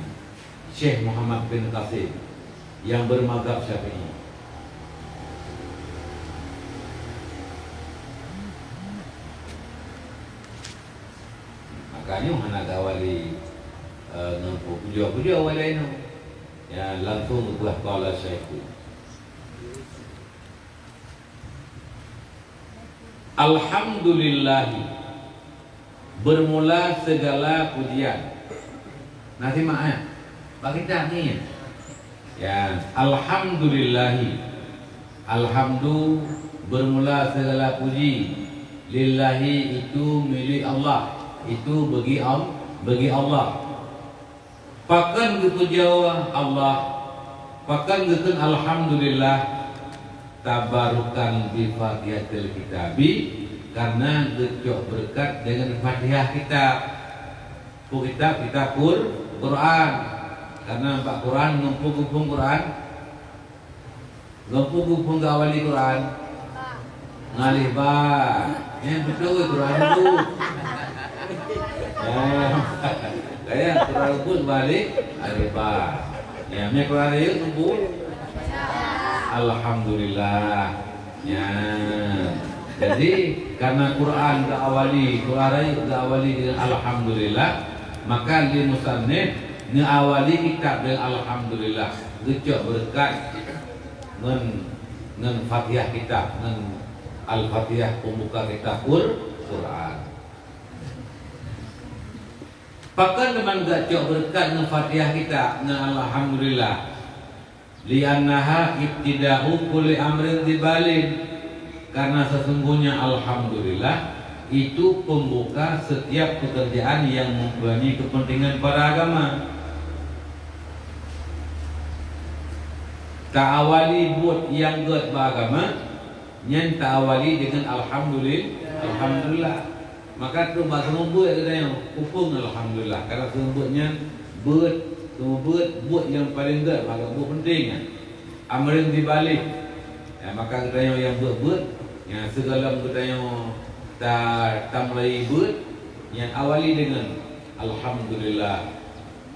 Syekh Muhammad bin Qasim. Nyang beumazhab Syafi'i. Makanya hana gawali, eh, ngon pujoe-pujoe awai laén. Ya, langsung geupeugah qala syekhu. Alhamdulillahi. Bermula segala pujian. Nah, simak, eh. Bak kitab ni. Ya, alhamdulillahi. Alhamdu, bermula segala puji. Lillahi, itu milik Allah. Itu bagi Al-, bagi Allah. Pakon geupujoe Allah, pakon geukheun alhamdulillah, tabarukan bi Fatihatil Kitabi, karena geucok beureukat deungon Fatihah kitab. Peue kitab? Kitab Qur-, Quran. Karena bak Quran, ngon peue geuphon Quran? Ngon peue geuphon geuawali Quran? Ngon alif ba. Nyan beutôi Quran Leumbut. Ya. Kaya Quran Leumbut bak alif, alif ba. Ya, nyan Quran Rayeuk ngon peue? Alhamdulillah. Ya. Jadi, karena Quran geuawali, Quran Rayeuk geuawali dengan alhamdulillah, maka lé musannif Neuawali kitab deungon alhamdulillah, geucok beureukat ngon, ngon Fatihah kitab, ngon Al-Fatihah peumbuka kitab Qur-, Quran. Pakon teuma geucok beureukat ngon Fatihah kitab, ngon alhamdulillah? Li'annaha ibtida'u kulli amrin dzibalin, karena sesungguhnya alhamdulillah itu pembuka setiap pekerjaan yang mempunyai kepentingan pada agama. Ta'awali buet nyang gét bak agama, nyan ta'awali deungon alhamdulil-, alhamdulillah. Maka trok bak seumeubeuet geutanyoe, peue-peue alhamdulillah. Karena seumeubeuet nyan beuet, seumeubeuet buet nyang paleng gét, maka buet peunteng nyan. Amrin dzibalin. Ya, maka geutanyoe nyang beuet-beuet, nyang sigohlom geutanyoe ta-, tamulai beuet, nyan awali deungon alhamdulillah.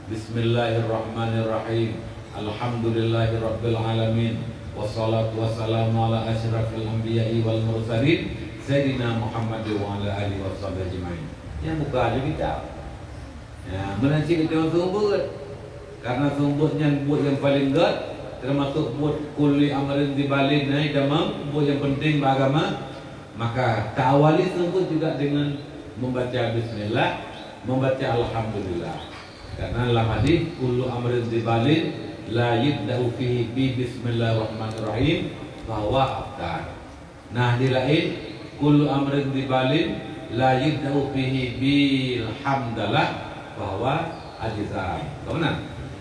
Bismillahirrahmanirrahim. Alhamdulillahirabbil alamin. Wassalatu wassalamu ala asyrafil anbiya'i wal mursalin, Sayyidina Muhammad wa ala alihi washabihi ajmain. Nyang buka aju kitab. Ya, meunan cit geutanyoe seumeubeuet. Karena seumeubeuet nyan buet nyang paleng gét, teumasok buet kulli amrin dzibalin, nyan tamong buet nyang peunteng bak agama, maka ta'awali seumeubeuet juga deungon membaca bismillah, membaca alhamdulillah. Karena lam hadis, "Kullu amrin dzibalin la yubda'u fihi bi bismillahirrahmanirrahim fahuwa abtar." Nah, di laén, "Kullu amrin dzibalin la yubda'u fihi bil hamdalah fahuwa ajzam." Ka meunan?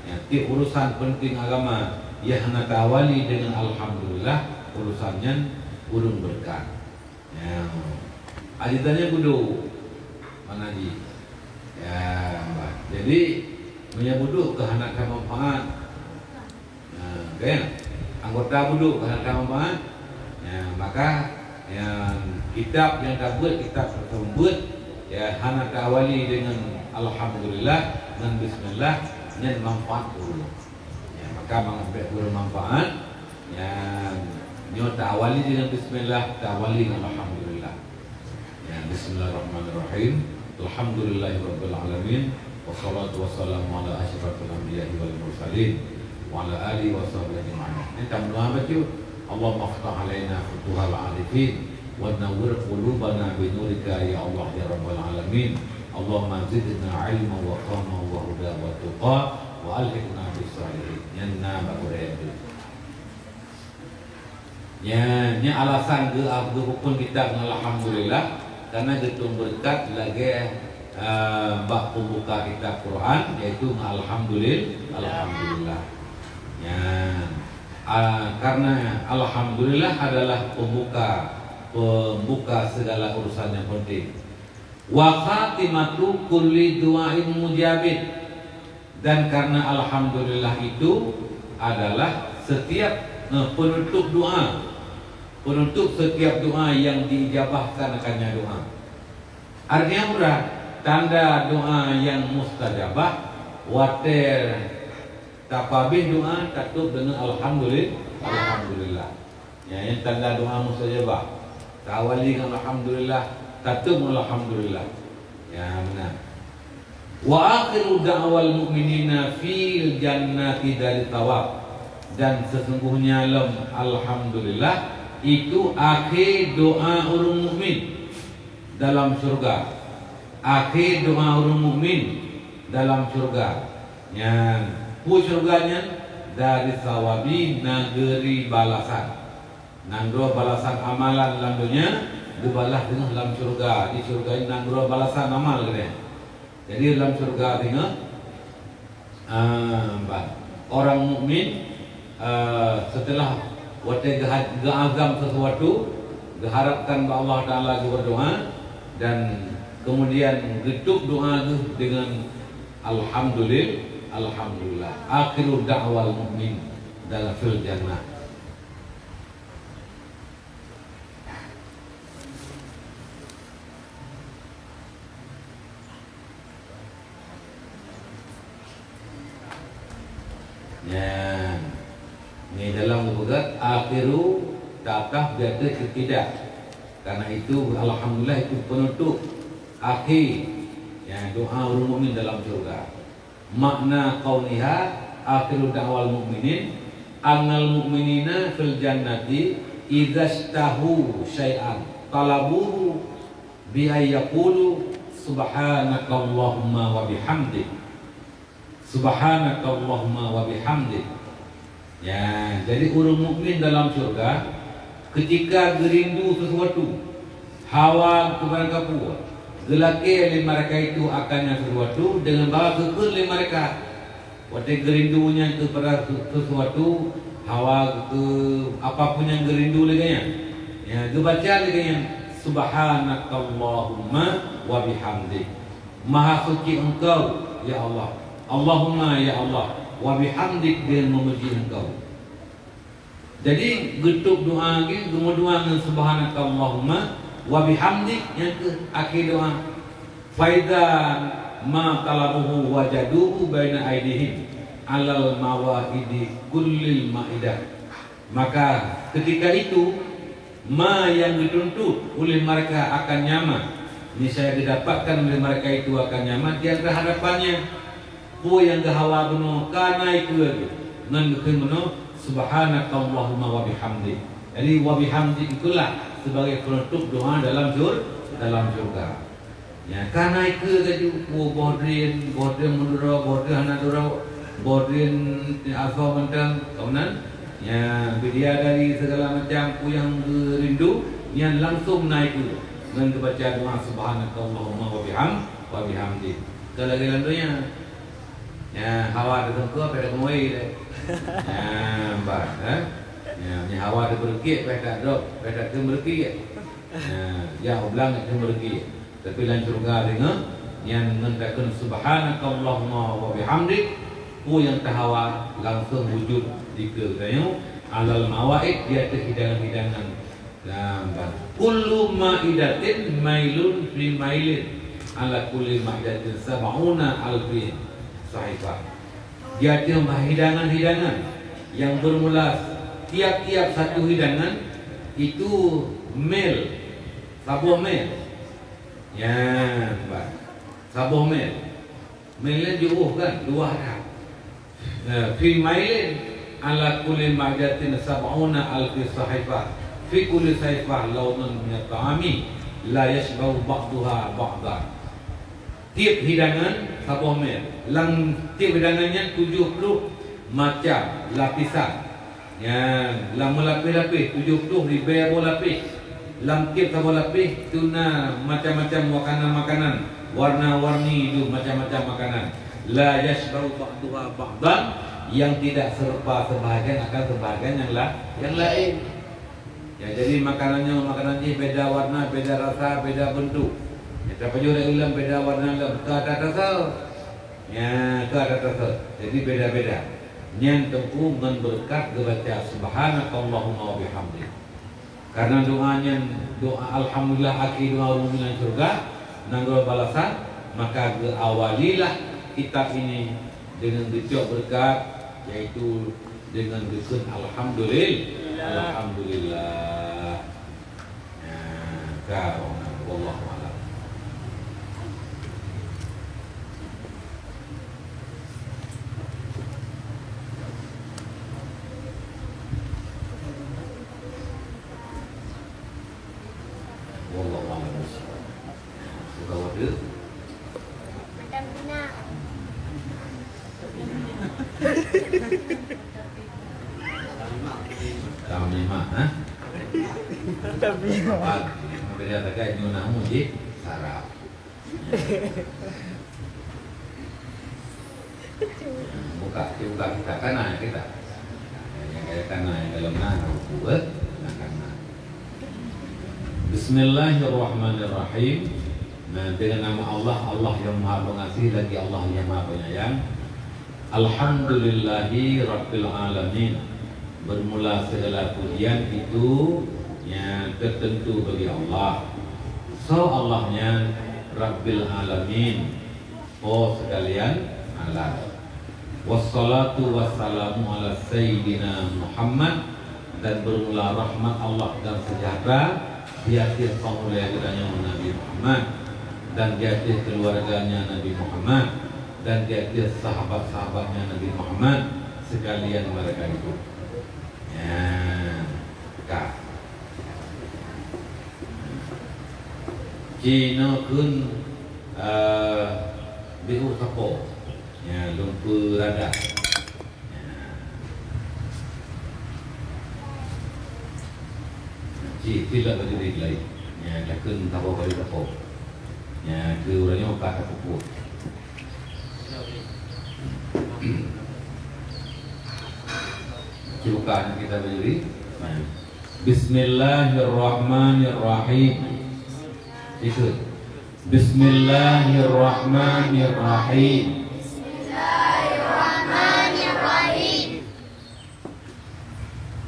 Ya, tiep urusan peunteng agama nyang hana ta'awali deungon alhamdulillah, urusan nyan ureuëng beureukat. Ya. Aji tanya budu. Mana ji? Ya, bah. Jadi, meunyoe budu keu hana ka manfaat. Ya, kan? Anggota budu keu hana ka manfaat. Ya, maka yang kitab nyang tabeuet, kitab tersebut, ya, hana ta'awali deungon alhamdulillah, ngon bismillah, nyan manfaat dulu. Ya, maka mangat bèk kurang manfaat. Nyan, nyoe ta'awali deungon bismillah, ta'awali deungon alhamdulillah. Ya, bismillahirrahmanirrahim. Alhamdulillahirabbil alamin. Wassalatu wassalamu ala asyrafil anbiya'i wal mursalin, wa ala alihi wa sahbihi ajma'in. Ini tamu doa baca. Allahumma iftah alaina futuhal arifin, wa nawwir qulubana bi nurika ya Allah ya rabbal alamin. Allahumma zidna ilma wa fahma wa huda wa tuqa, wa alhiqna bis salihin. Nyan na bak gurèe tu. Nya, nya alasan geu-, geupeuphon kitab ngon alhamdulillah, karena geutueng beureukat lagèe, eh, bak peumbuka kitab Quran, yaitu ngon alhamdulil-, alhamdulillah. Nya, ah, karena alhamdulillah adalah peumbuka, peumbuka segala urusan yang penting. Wa khatimatu kulli du'ain mujabin. Dan karena alhamdulillah itu adalah setiap, eh, penutup doa. Penutup setiap doa yang diijabahkan akannya doa. Artinya murah, tanda doa yang mustajabah, watèe tapabéh doa, tatôb deungon alhamdulil-, alhamdulillah. Ya, nyan tanda doa mustajabah. Ta'awali ngon alhamdulillah, tatôb ngon alhamdulillah. Ya, meunan. Wa akhiru da'wal mu'minina fil jannati dari tawab. Dan sesungguhnya lom alhamdulillah itu akhé doa ureuëng mukmin dalam syurga. Akhé doa ureuëng mukmin dalam syurga. Nyan, peue syurga nyan? Dari sawabi, nageri balasan. Nanggroe balasan amalan lam donya, geubalah teungoh lam syurga. Di syurga nyan nanggroe balasan amal keudeh. Jadi lam syurga teungoh, ah, ban. Orang mukmin, ah, setelah watèe geuha-, geuazam sesuatu, geuharapkan bak Allah Taala geuberdoa, dan kemudian geutôb doa geuh deungon alhamdulil-, alhamdulillah. Akhiru da'wal mukmin dalam fil jannah. Nyan. Nyoe dalam geupeugah, akhiru, tatap di ateueh ketidak. Karena itu, alhamdulillah, itu penutup akhé, ya, doa ureuëng mukmin dalam syurga. Makna qauliha, akhiru da'wal mu'minin, annal mu'minina fil jannati idzashtahu syai'an talabuhu bi an yaqulu subhanakallahumma wa bihamdik. Subhanakallahumma wa bihamdik. Ya, jadi ureuëng mukmin dalam syurga, keutika geurindu sesuatu, hawa keubarangkapeue, geulakée lé malaikat itu akan nyan sesuatu deungon bahwa geukheun lé malaikat. Watée geurindu nyan keupada sesuatu, hawa keu apapun nyang geurindu lé geuh nyan, ya, geubaca lé geuh nyan, "Subhanakallahumma wa bihamdik." Maha suci Engkau, ya Allah. Allahumma, ya Allah, wa bihamdik, dengan memuji Engkau. Jadi, geutôb doa lagi, geumeudoa ngon subhanakallahumma wa bihamdik, nyang keuh akhé doa. Faidza ma talabuhu wajaduhu baina aidihim alal mawaidi kullil maidah. Maka ketika itu, ma nyang geutuntut uléh mereka akan nyan, niscaya geudapatkan uléh mereka itu akan nyan di antara hadapannya. Peue nyang geuhawa bunoe ka na ikeue geuh, ngon geukheun bunoe, "Subhanakallahumma wa bihamdik." Jadi, wa bihamdik itulah sebagai penutup doa dalam syur-, dalam syurga. Nyan ka na ikeue laju, oh, boh drien, boh drien meuduro, boh drien hana duro, boh drien asoe mantong, ka meunan. Nyan, bidadari segala macam peue nyang geurindu, nyan langsung na ikeue ngon geubaca doa, "Subhanakallahumma wa biham-, wa bihamdik." Ka lagée lam donya. Nyan, hawa teutungku, pih dak keumeuri deh. Nyan, bah, eh? Nyan, nyan hawa teubeureukiek, pih dak drop, pih dak keumeureukiek. Nyan, ya, ublang dak keumeureukiek. Tapi lam syurga deungoe, nyan ngon takheun subhanakallahumma wa bihamdik, peue nyang tahawa langsung wujud dikeue geutanyoe, alal mawaid, di ateueh hidangan-hidangan lamban. Kullu maidatin mailun fi mailin, ala kulli maidatin sab'una alfi sahifah. Di ateueh hidangan-hidangan nyang bermula tiap-tiap satu hidangan itu mil, saboh mil. Nyan, bah. Saboh mil. Mil nyan jiôh kan, luwah that. Nah, fi mailin ala kulli maidatin sab'una alfi sahifah. Fi kulli sahifah launun minat ta'ami la yashba'u ba'duha ba'dan. Tiep hidangan saboh mil. Lam tiep hidangan nyan tujoh ploh macam lapisan. Nyan, lam meulapéh-lapéh, tujoh ploh ribée boh lapéh. Lam tiep saboh lapéh tu na macam-macam makanan-makanan, warna-warni tu macam-macam makanan. La yashba'u ba'duha ba'dan, yang tidak serupa sebahagian akan sebahagian yang la-, yang lain. Ya, jadi makanan nyoe, makanan jih beda warna, beda rasa, beda bentuk. Ya, tapajoh lé lom beda warna lom, ka tatasau. Nyan, ka tatasau. Jadi beda-beda. Nyan teungku ngon beureukat geubaca subhanakallahumma wa bihamdik. Karena doa nyan, doa alhamdulillah akhé doa ureuëng mukmin lam syurga, nanggroe balasan, maka geuawalilah kitab ini dengan geucok beureukat, yaitu dengan geukheun alhamdulil-, alhamdulillah. Nah, ka, wallahu a'lam. Wallahu a'lam bishawab. Sudah ada? Macam Cina. Tamimah, ha? Tamimah. Apa? Beda takai nyoe namu jih sarap. Buka, buka kita, kana kita. Nyang kaya kana nyang dalam na, na buku, eh? Na kana. Bismillahirrahmanirrahim. Nah, dengan nama Allah, Allah yang Maha Pengasih lagi Allah yang Maha Penyayang. Alhamdulillahi Rabbil Alamin. Bermula segala pujian itu yang tertentu bagi Allah. So Allah nyan Rabbil Alamin, Po sekalian alam. Wassalatu wassalamu ala Sayyidina Muhammad, dan bermula rahmat Allah dan sejahtera di ateueh pangulée geutanyoe Nabi Muhammad dan di ateueh keluarganya Nabi Muhammad. dan di ateueh sahabat-sahabatnya Nabi Muhammad sekalian mereka itu. Ya, ka. Cina kun, eh, biu sapo. Ya, lumpu rada. Ya. Ci, ci lak baju di lain. Ya, takun sapo baju sapo. Ya, ke urang nyoe ka tapupuk. Cuba kita berdiri. Bismillahirrahmanirrahim. Ikut. Bismillahirrahmanirrahim.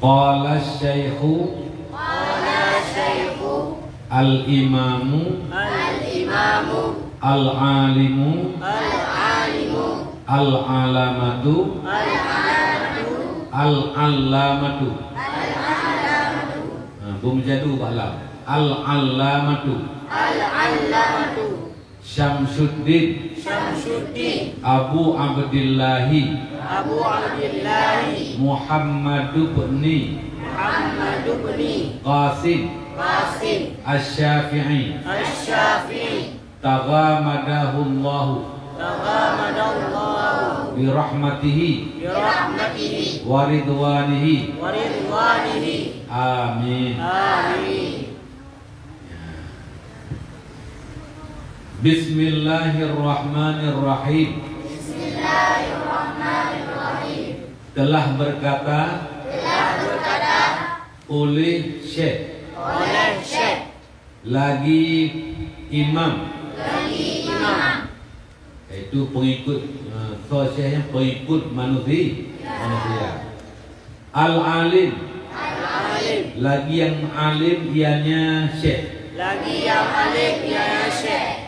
Qala Syaikhu. Qala Syaikhu. Al-Imamu. Al-Imamu. Al-Alimu. Al-Alimu. Al-Alamatu. Al-Alamatu. Al-Allamatu. Al-Allamatu. Ha, bum jadu bak lam. Al-Allamatu. Al-Allamatu. Syamsuddin. Syamsuddin. Abu Abdillahi. Abu Abdillahi. Muhammad ibni. Muhammad ibni. Qasim. Qasim. Asy-Syafi'i. Asy-Syafi'i. Taghamadahullahu. Taghamadahullahu. Birahmatihi. Birahmatihi. Waridwanihi. Waridwanihi. Amin. Amin. Bismillahirrahmanirrahim. Bismillahirrahmanirrahim. Telah berkata. Telah berkata. Oleh Syekh. Oleh Syekh. Lagi imam. Lagi imam. Yaitu pengikut, eh, soe Syekh nyan pengikut manusi-, manusia. Al-alim. Al-alim. Lagi yang alim ianya Syekh. Lagi yang alim ianya Syekh.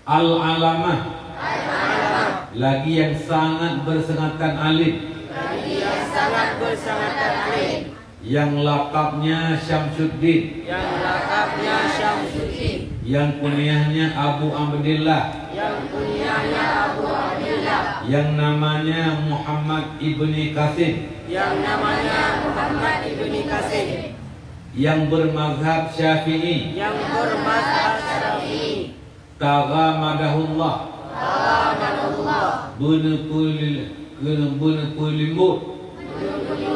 Al-alamah. Al-alamah. Lagi yang sangat bersangatan alim. Lagi yang sangat bersangatan alim. Yang lakabnya Syamsuddin. Yang lakabnya Syamsuddin. Yang kunyahnya Abu Abdillah. Yang kunyahnya Abu Abdillah. Yang namanya Muhammad ibni Qasim. Yang namanya Muhammad ibni Qasim. Yang bermazhab Syafi'i. Yang bermazhab Syafi'i. Taghamadahullah. Taghamadahullah. Beuneupeuli-, beuneupeuleumbot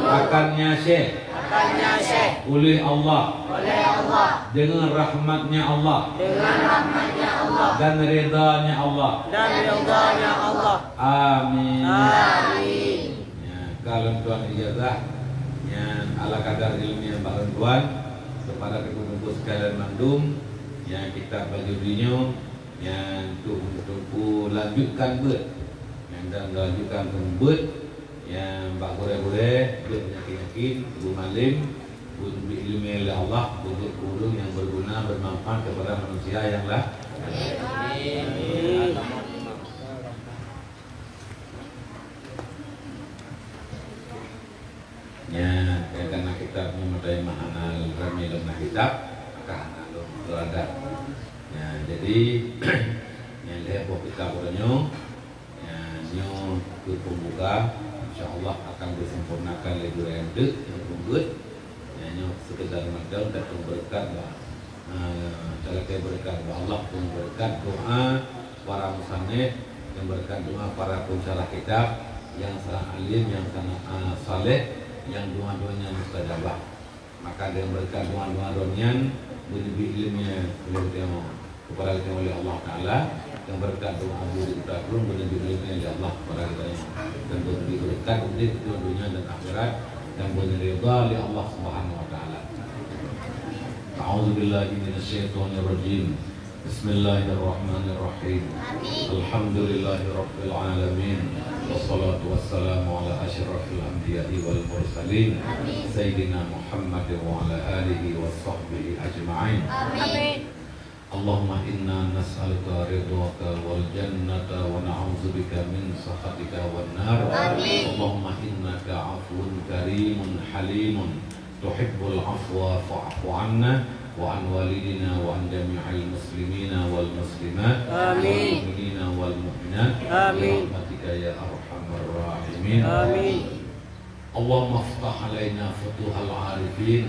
akannya Syekh. Akannya Syekh. Oleh Allah. Oleh Allah. Dengan rahmatnya Allah. Dengan rahmatnya Allah. Dan ridhanya Allah. Dan ridhanya Allah. Amin. Amin. Ya, ka lôn tuan ijazah, nyan ala kadar ilmu nyang bak lôn tuan, kepada teungku-teungku sekalian mandum, nyan kitab baju jih nyoe, nyan untuk teungku lanjutkan beuet. Nyan dan lanjutkan beuet, nyan bak gurée-gurée, beuet yakin-yakin, guru malem, guru bri ilmu lé Allah, beuet keu ureueng nyang berguna, bermanfaat kepada manusia yang la-, Amin. Nyan, kadang-kadang kitab nyoe meudai mah hana ramé lom na kitab, maka hana lom teuadat. Nyan, jadi, nyan lhée boh kitab uroe nyoe, nyan, nyoe keu peumbuka, insya Allah akan disempurnakan lé gurée eunteuk nyang peubeuet. Nyan, nyoe seukeudar mantong, ka peue beureukat bak Ah, talakée beureukat bak Allah, peue beureukat doa para musannif, nyang beureukat doa para peunsyarah kitab, nyang sangat alim, nyang sangat, ah, saleh, nyang doa-doanya mustajabah. Maka nyang beureukat doa-doa droeneuh nyan, beuneubi ileumnya ulée geutanyoe, kepada geutanyoe oleh Allah Taala, nyang beureukat doa Abu di Kuta Krueng, beuneubi ileumnya lé Allah kepada geutanyoe, dan beuneubi beureukat udeb dunia dan akhirat, dan beuneuridha lé Allah Subhanahu wa Taala. أعوذ بالله من الشيطان الرجيم. بسم الله الرحمن الرحيم. آمين. الحمد لله رب العالمين. والصلاة والسلام على أشرف الأنبياء والمرسلين. آمين. سيدنا محمد وعلى آله وصحبه أجمعين. آمين. اللهم إنا نسألك رضاك والجنة ونعوذ بك من سخطك والنار. آمين. اللهم إنك عفو كريم حليم تحب العفو فاعف عنا. وعن والدينا وعن جميع المسلمين والمسلمات آمين. والمؤمنين والمؤمنات آمين. برحمتك يا أرحم الراحمين. آمين. اللهم افتح علينا فتوح العارفين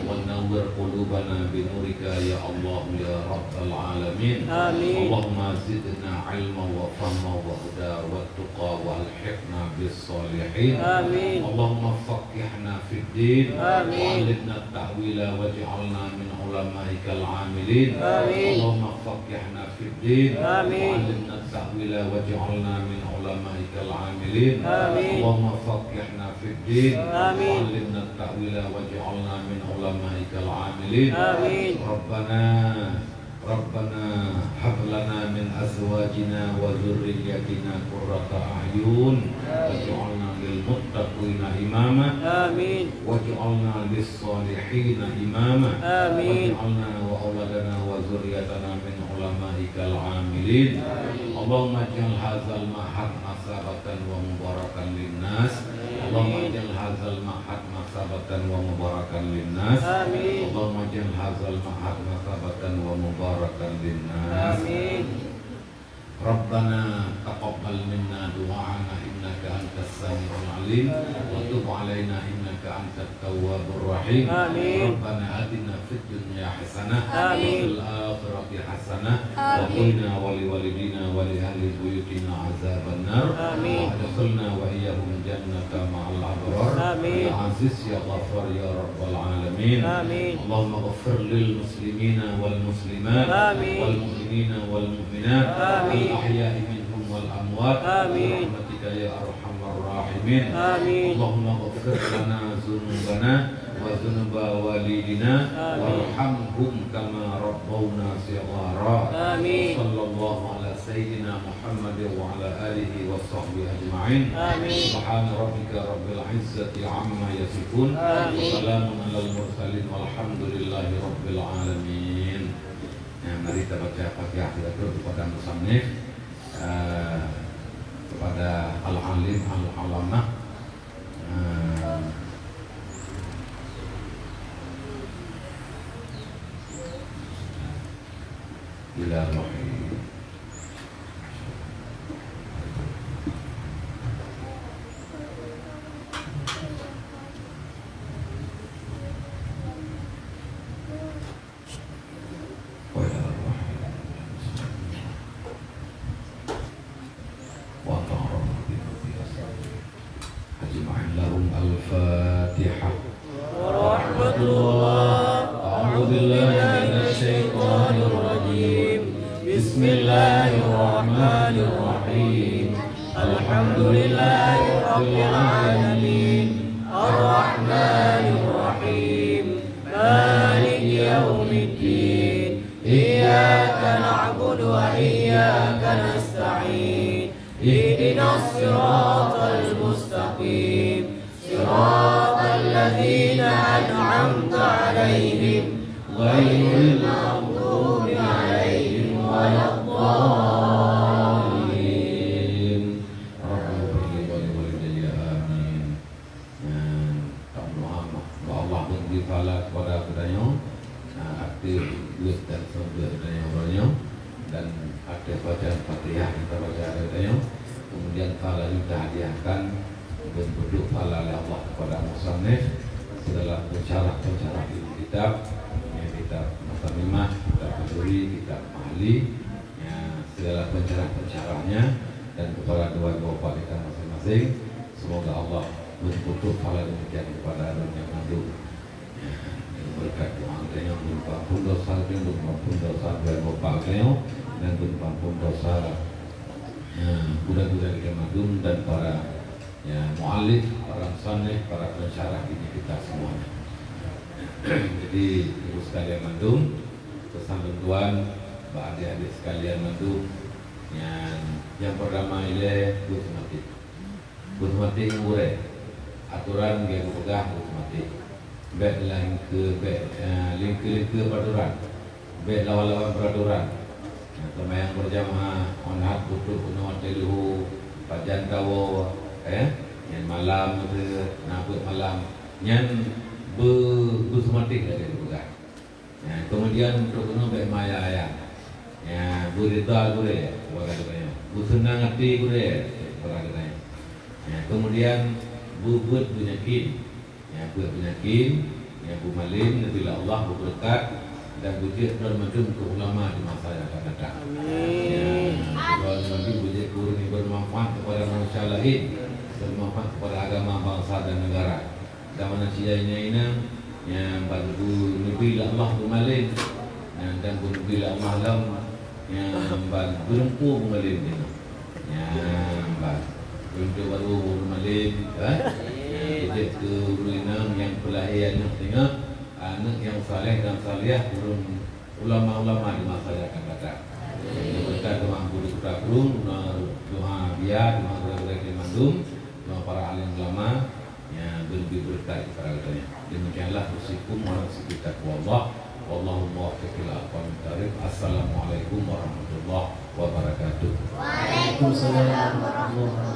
ونور قلوبنا بنورك يا الله يا رب العالمين. آمين. اللهم زدنا علما وفهما وهدى والتقى وألحقنا بالصالحين. آمين. اللهم فقهنا في الدين. آمين. وعلمنا التأويل واجعلنا من علمائك العاملين. آمين. اللهم فقهنا في الدين. آمين. وعلمنا التأويل واجعلنا من علمائك العاملين. آمين. اللهم فقهنا في الدين. آمين. وعلمنا التأويل واجعلنا من علمائك العاملين. آمين. ربنا، ربنا هب لنا من أزواجنا وذرياتنا قرة أعين واجعلنا للمتقين إماما. آمين. واجعلنا للصالحين إماما. آمين. واجعلنا وأولادنا وذريتنا من علمائك العاملين. آمين. اللهم اجعل هذا المعهد مثابة ومباركا للناس. اللهم آمين. اجعل هذا المعهد مثابة ومباركا للناس. آمين. اللهم اجعل هذا المعهد مثابة ومباركا للناس. آمين. ربنا تقبل منا دعاءنا إنك أنت السميع العليم وتب علينا إنك أنت التواب الرحيم. آمين. ربنا آتنا في الدنيا حسنة آمين. وفي الآخرة حسنة آمين. وقنا ولوالدينا ولأهل بيوتنا عذاب النار. آمين. وأدخلنا وإياهم الجنة مع الأبرار. آمين. يا عزيز يا غفار يا رب العالمين. آمين. اللهم اغفر للمسلمين والمسلمات آمين. والمؤمنين والمؤمنات آمين. الأحياء منهم والأموات آمين. برحمتك يا أرحم الراحمين. آمين. اللهم اغفر لنا ذنوبنا وذنوب والدينا آمين. وارحمهم كما ربونا صغارا. آمين. وصلى الله على سيدنا محمد وعلى آله وصحبه أجمعين. آمين. سبحان ربك رب العزة عما يصفون. آمين. وسلام على المرسلين والحمد لله رب العالمين. Ya, mari kita baca Fatihah kita terus kepada musannif, eh, kepada Al-Alim Al-Allamah, eh, ila rohi. أجمعين لهم الفاتحة. ورحمة الله. أعوذ بالله من الشيطان الرجيم. بسم الله الرحمن الرحيم. الحمد لله رب العالمين. الرحمن الرحيم. مالك يوم الدين. إياك نعبد وإياك نستعين. اهدنا الصراط المستقيم. صراط الذين أنعمت عليهم. غير المغضوب عليهم ولا الضالين. رب اغفر لي ولوالدي. آمين. Nyan, tameudoa bak Allah beuneubri pahala kepada geutanyoe, na, ateueh geutanyoe, dan ateueh bacaan Fatihah nyang tabaca geutanyoe. Kemudian pahala nyang tahadiahkan, dan beudôh pahala lé Allah kepada musannif, segala pensyarah-pensyarah ilmu kitab, ya, kitab Mutamimah, kitab Bajuri, kitab Mahli, ya, segala pensyarah-pensyarahnya, dan kepada dua ibu bapak kita masing-masing. Semoga Allah beureutôh pahala demikian kepada ureueng nyang mandum. Ya, berkat doa geutanyoe, beureutôh ampôn dosa geutanyoe, beureutôh ampôn dosa dua ibu bapak geutanyoe, dan beureutôh ampôn dosa, ya, guru-guru kita mandum dan para, ya, mualif, para musannif, para pensyarah ini kita semuanya. Jadi, ibu sekalian mandum, pesan lôn tuan bak adik-adik sekalian mandum, nyan, nyang pertama ilée, beuseumati. Beuseumati ngon gurée. Atoran nyang geupeugah beuseumati. Bék lingkeu, bék, eh, lingkeu-lingkeu peraturan. Bék lawan-lawan peraturan. Nah, seumayang berjamaah, ngon hat butuh keunoe watée leuhô, pajan tawoe, eh, nyan malam teuh, na buet malam. Nyan beu-, beuseumati lagée geupeugah. Ya, kemudian untuk keunoe bék maya ayah. Ya, beurida gurée kepada geutanyoe. Beuseunang até gurée kepada geutanyoe. Ya, kemudian beubuet beunyakin. Ya, beubuet beunyakin, ya, beumalém, neubri lé Allah, beubeureukat, dan beujeuet droe mandum keu ulama di masa nyang akan datang. Amin. Ya, droe mandum beujeuet ureuëng nyang bermanfaat kepada manusia lain, bermanfaat kepada agama, bangsa, dan negara. Dan mana sia inong-inong nyang ban geuneubri lé Allah beumalém, nyang dan geuneubri lé Allah lom nyang ban geuneumpu beumalém jinoe. Nyang ban untuk baru beumalém, kan? Nyang keu ureuëng inong nyang peulahé aneuk singoh, aneuk nyang saleh dan salihah, ureuëng ulama-ulama di masa nyang akan datang. Nyang berkat teuma guru-guru, doa, doa biya, doa gurée-gurée di mandum, doa para alim ulama, ya, dan beri berkat kepada katanya. Demikianlah usikum wa nafsi bitaqwallah. Wallahu muwaffiq ila aqwamit thariq. Assalamualaikum warahmatullahi wabarakatuh. Waalaikumsalam warahmatullahi wabarakatuh.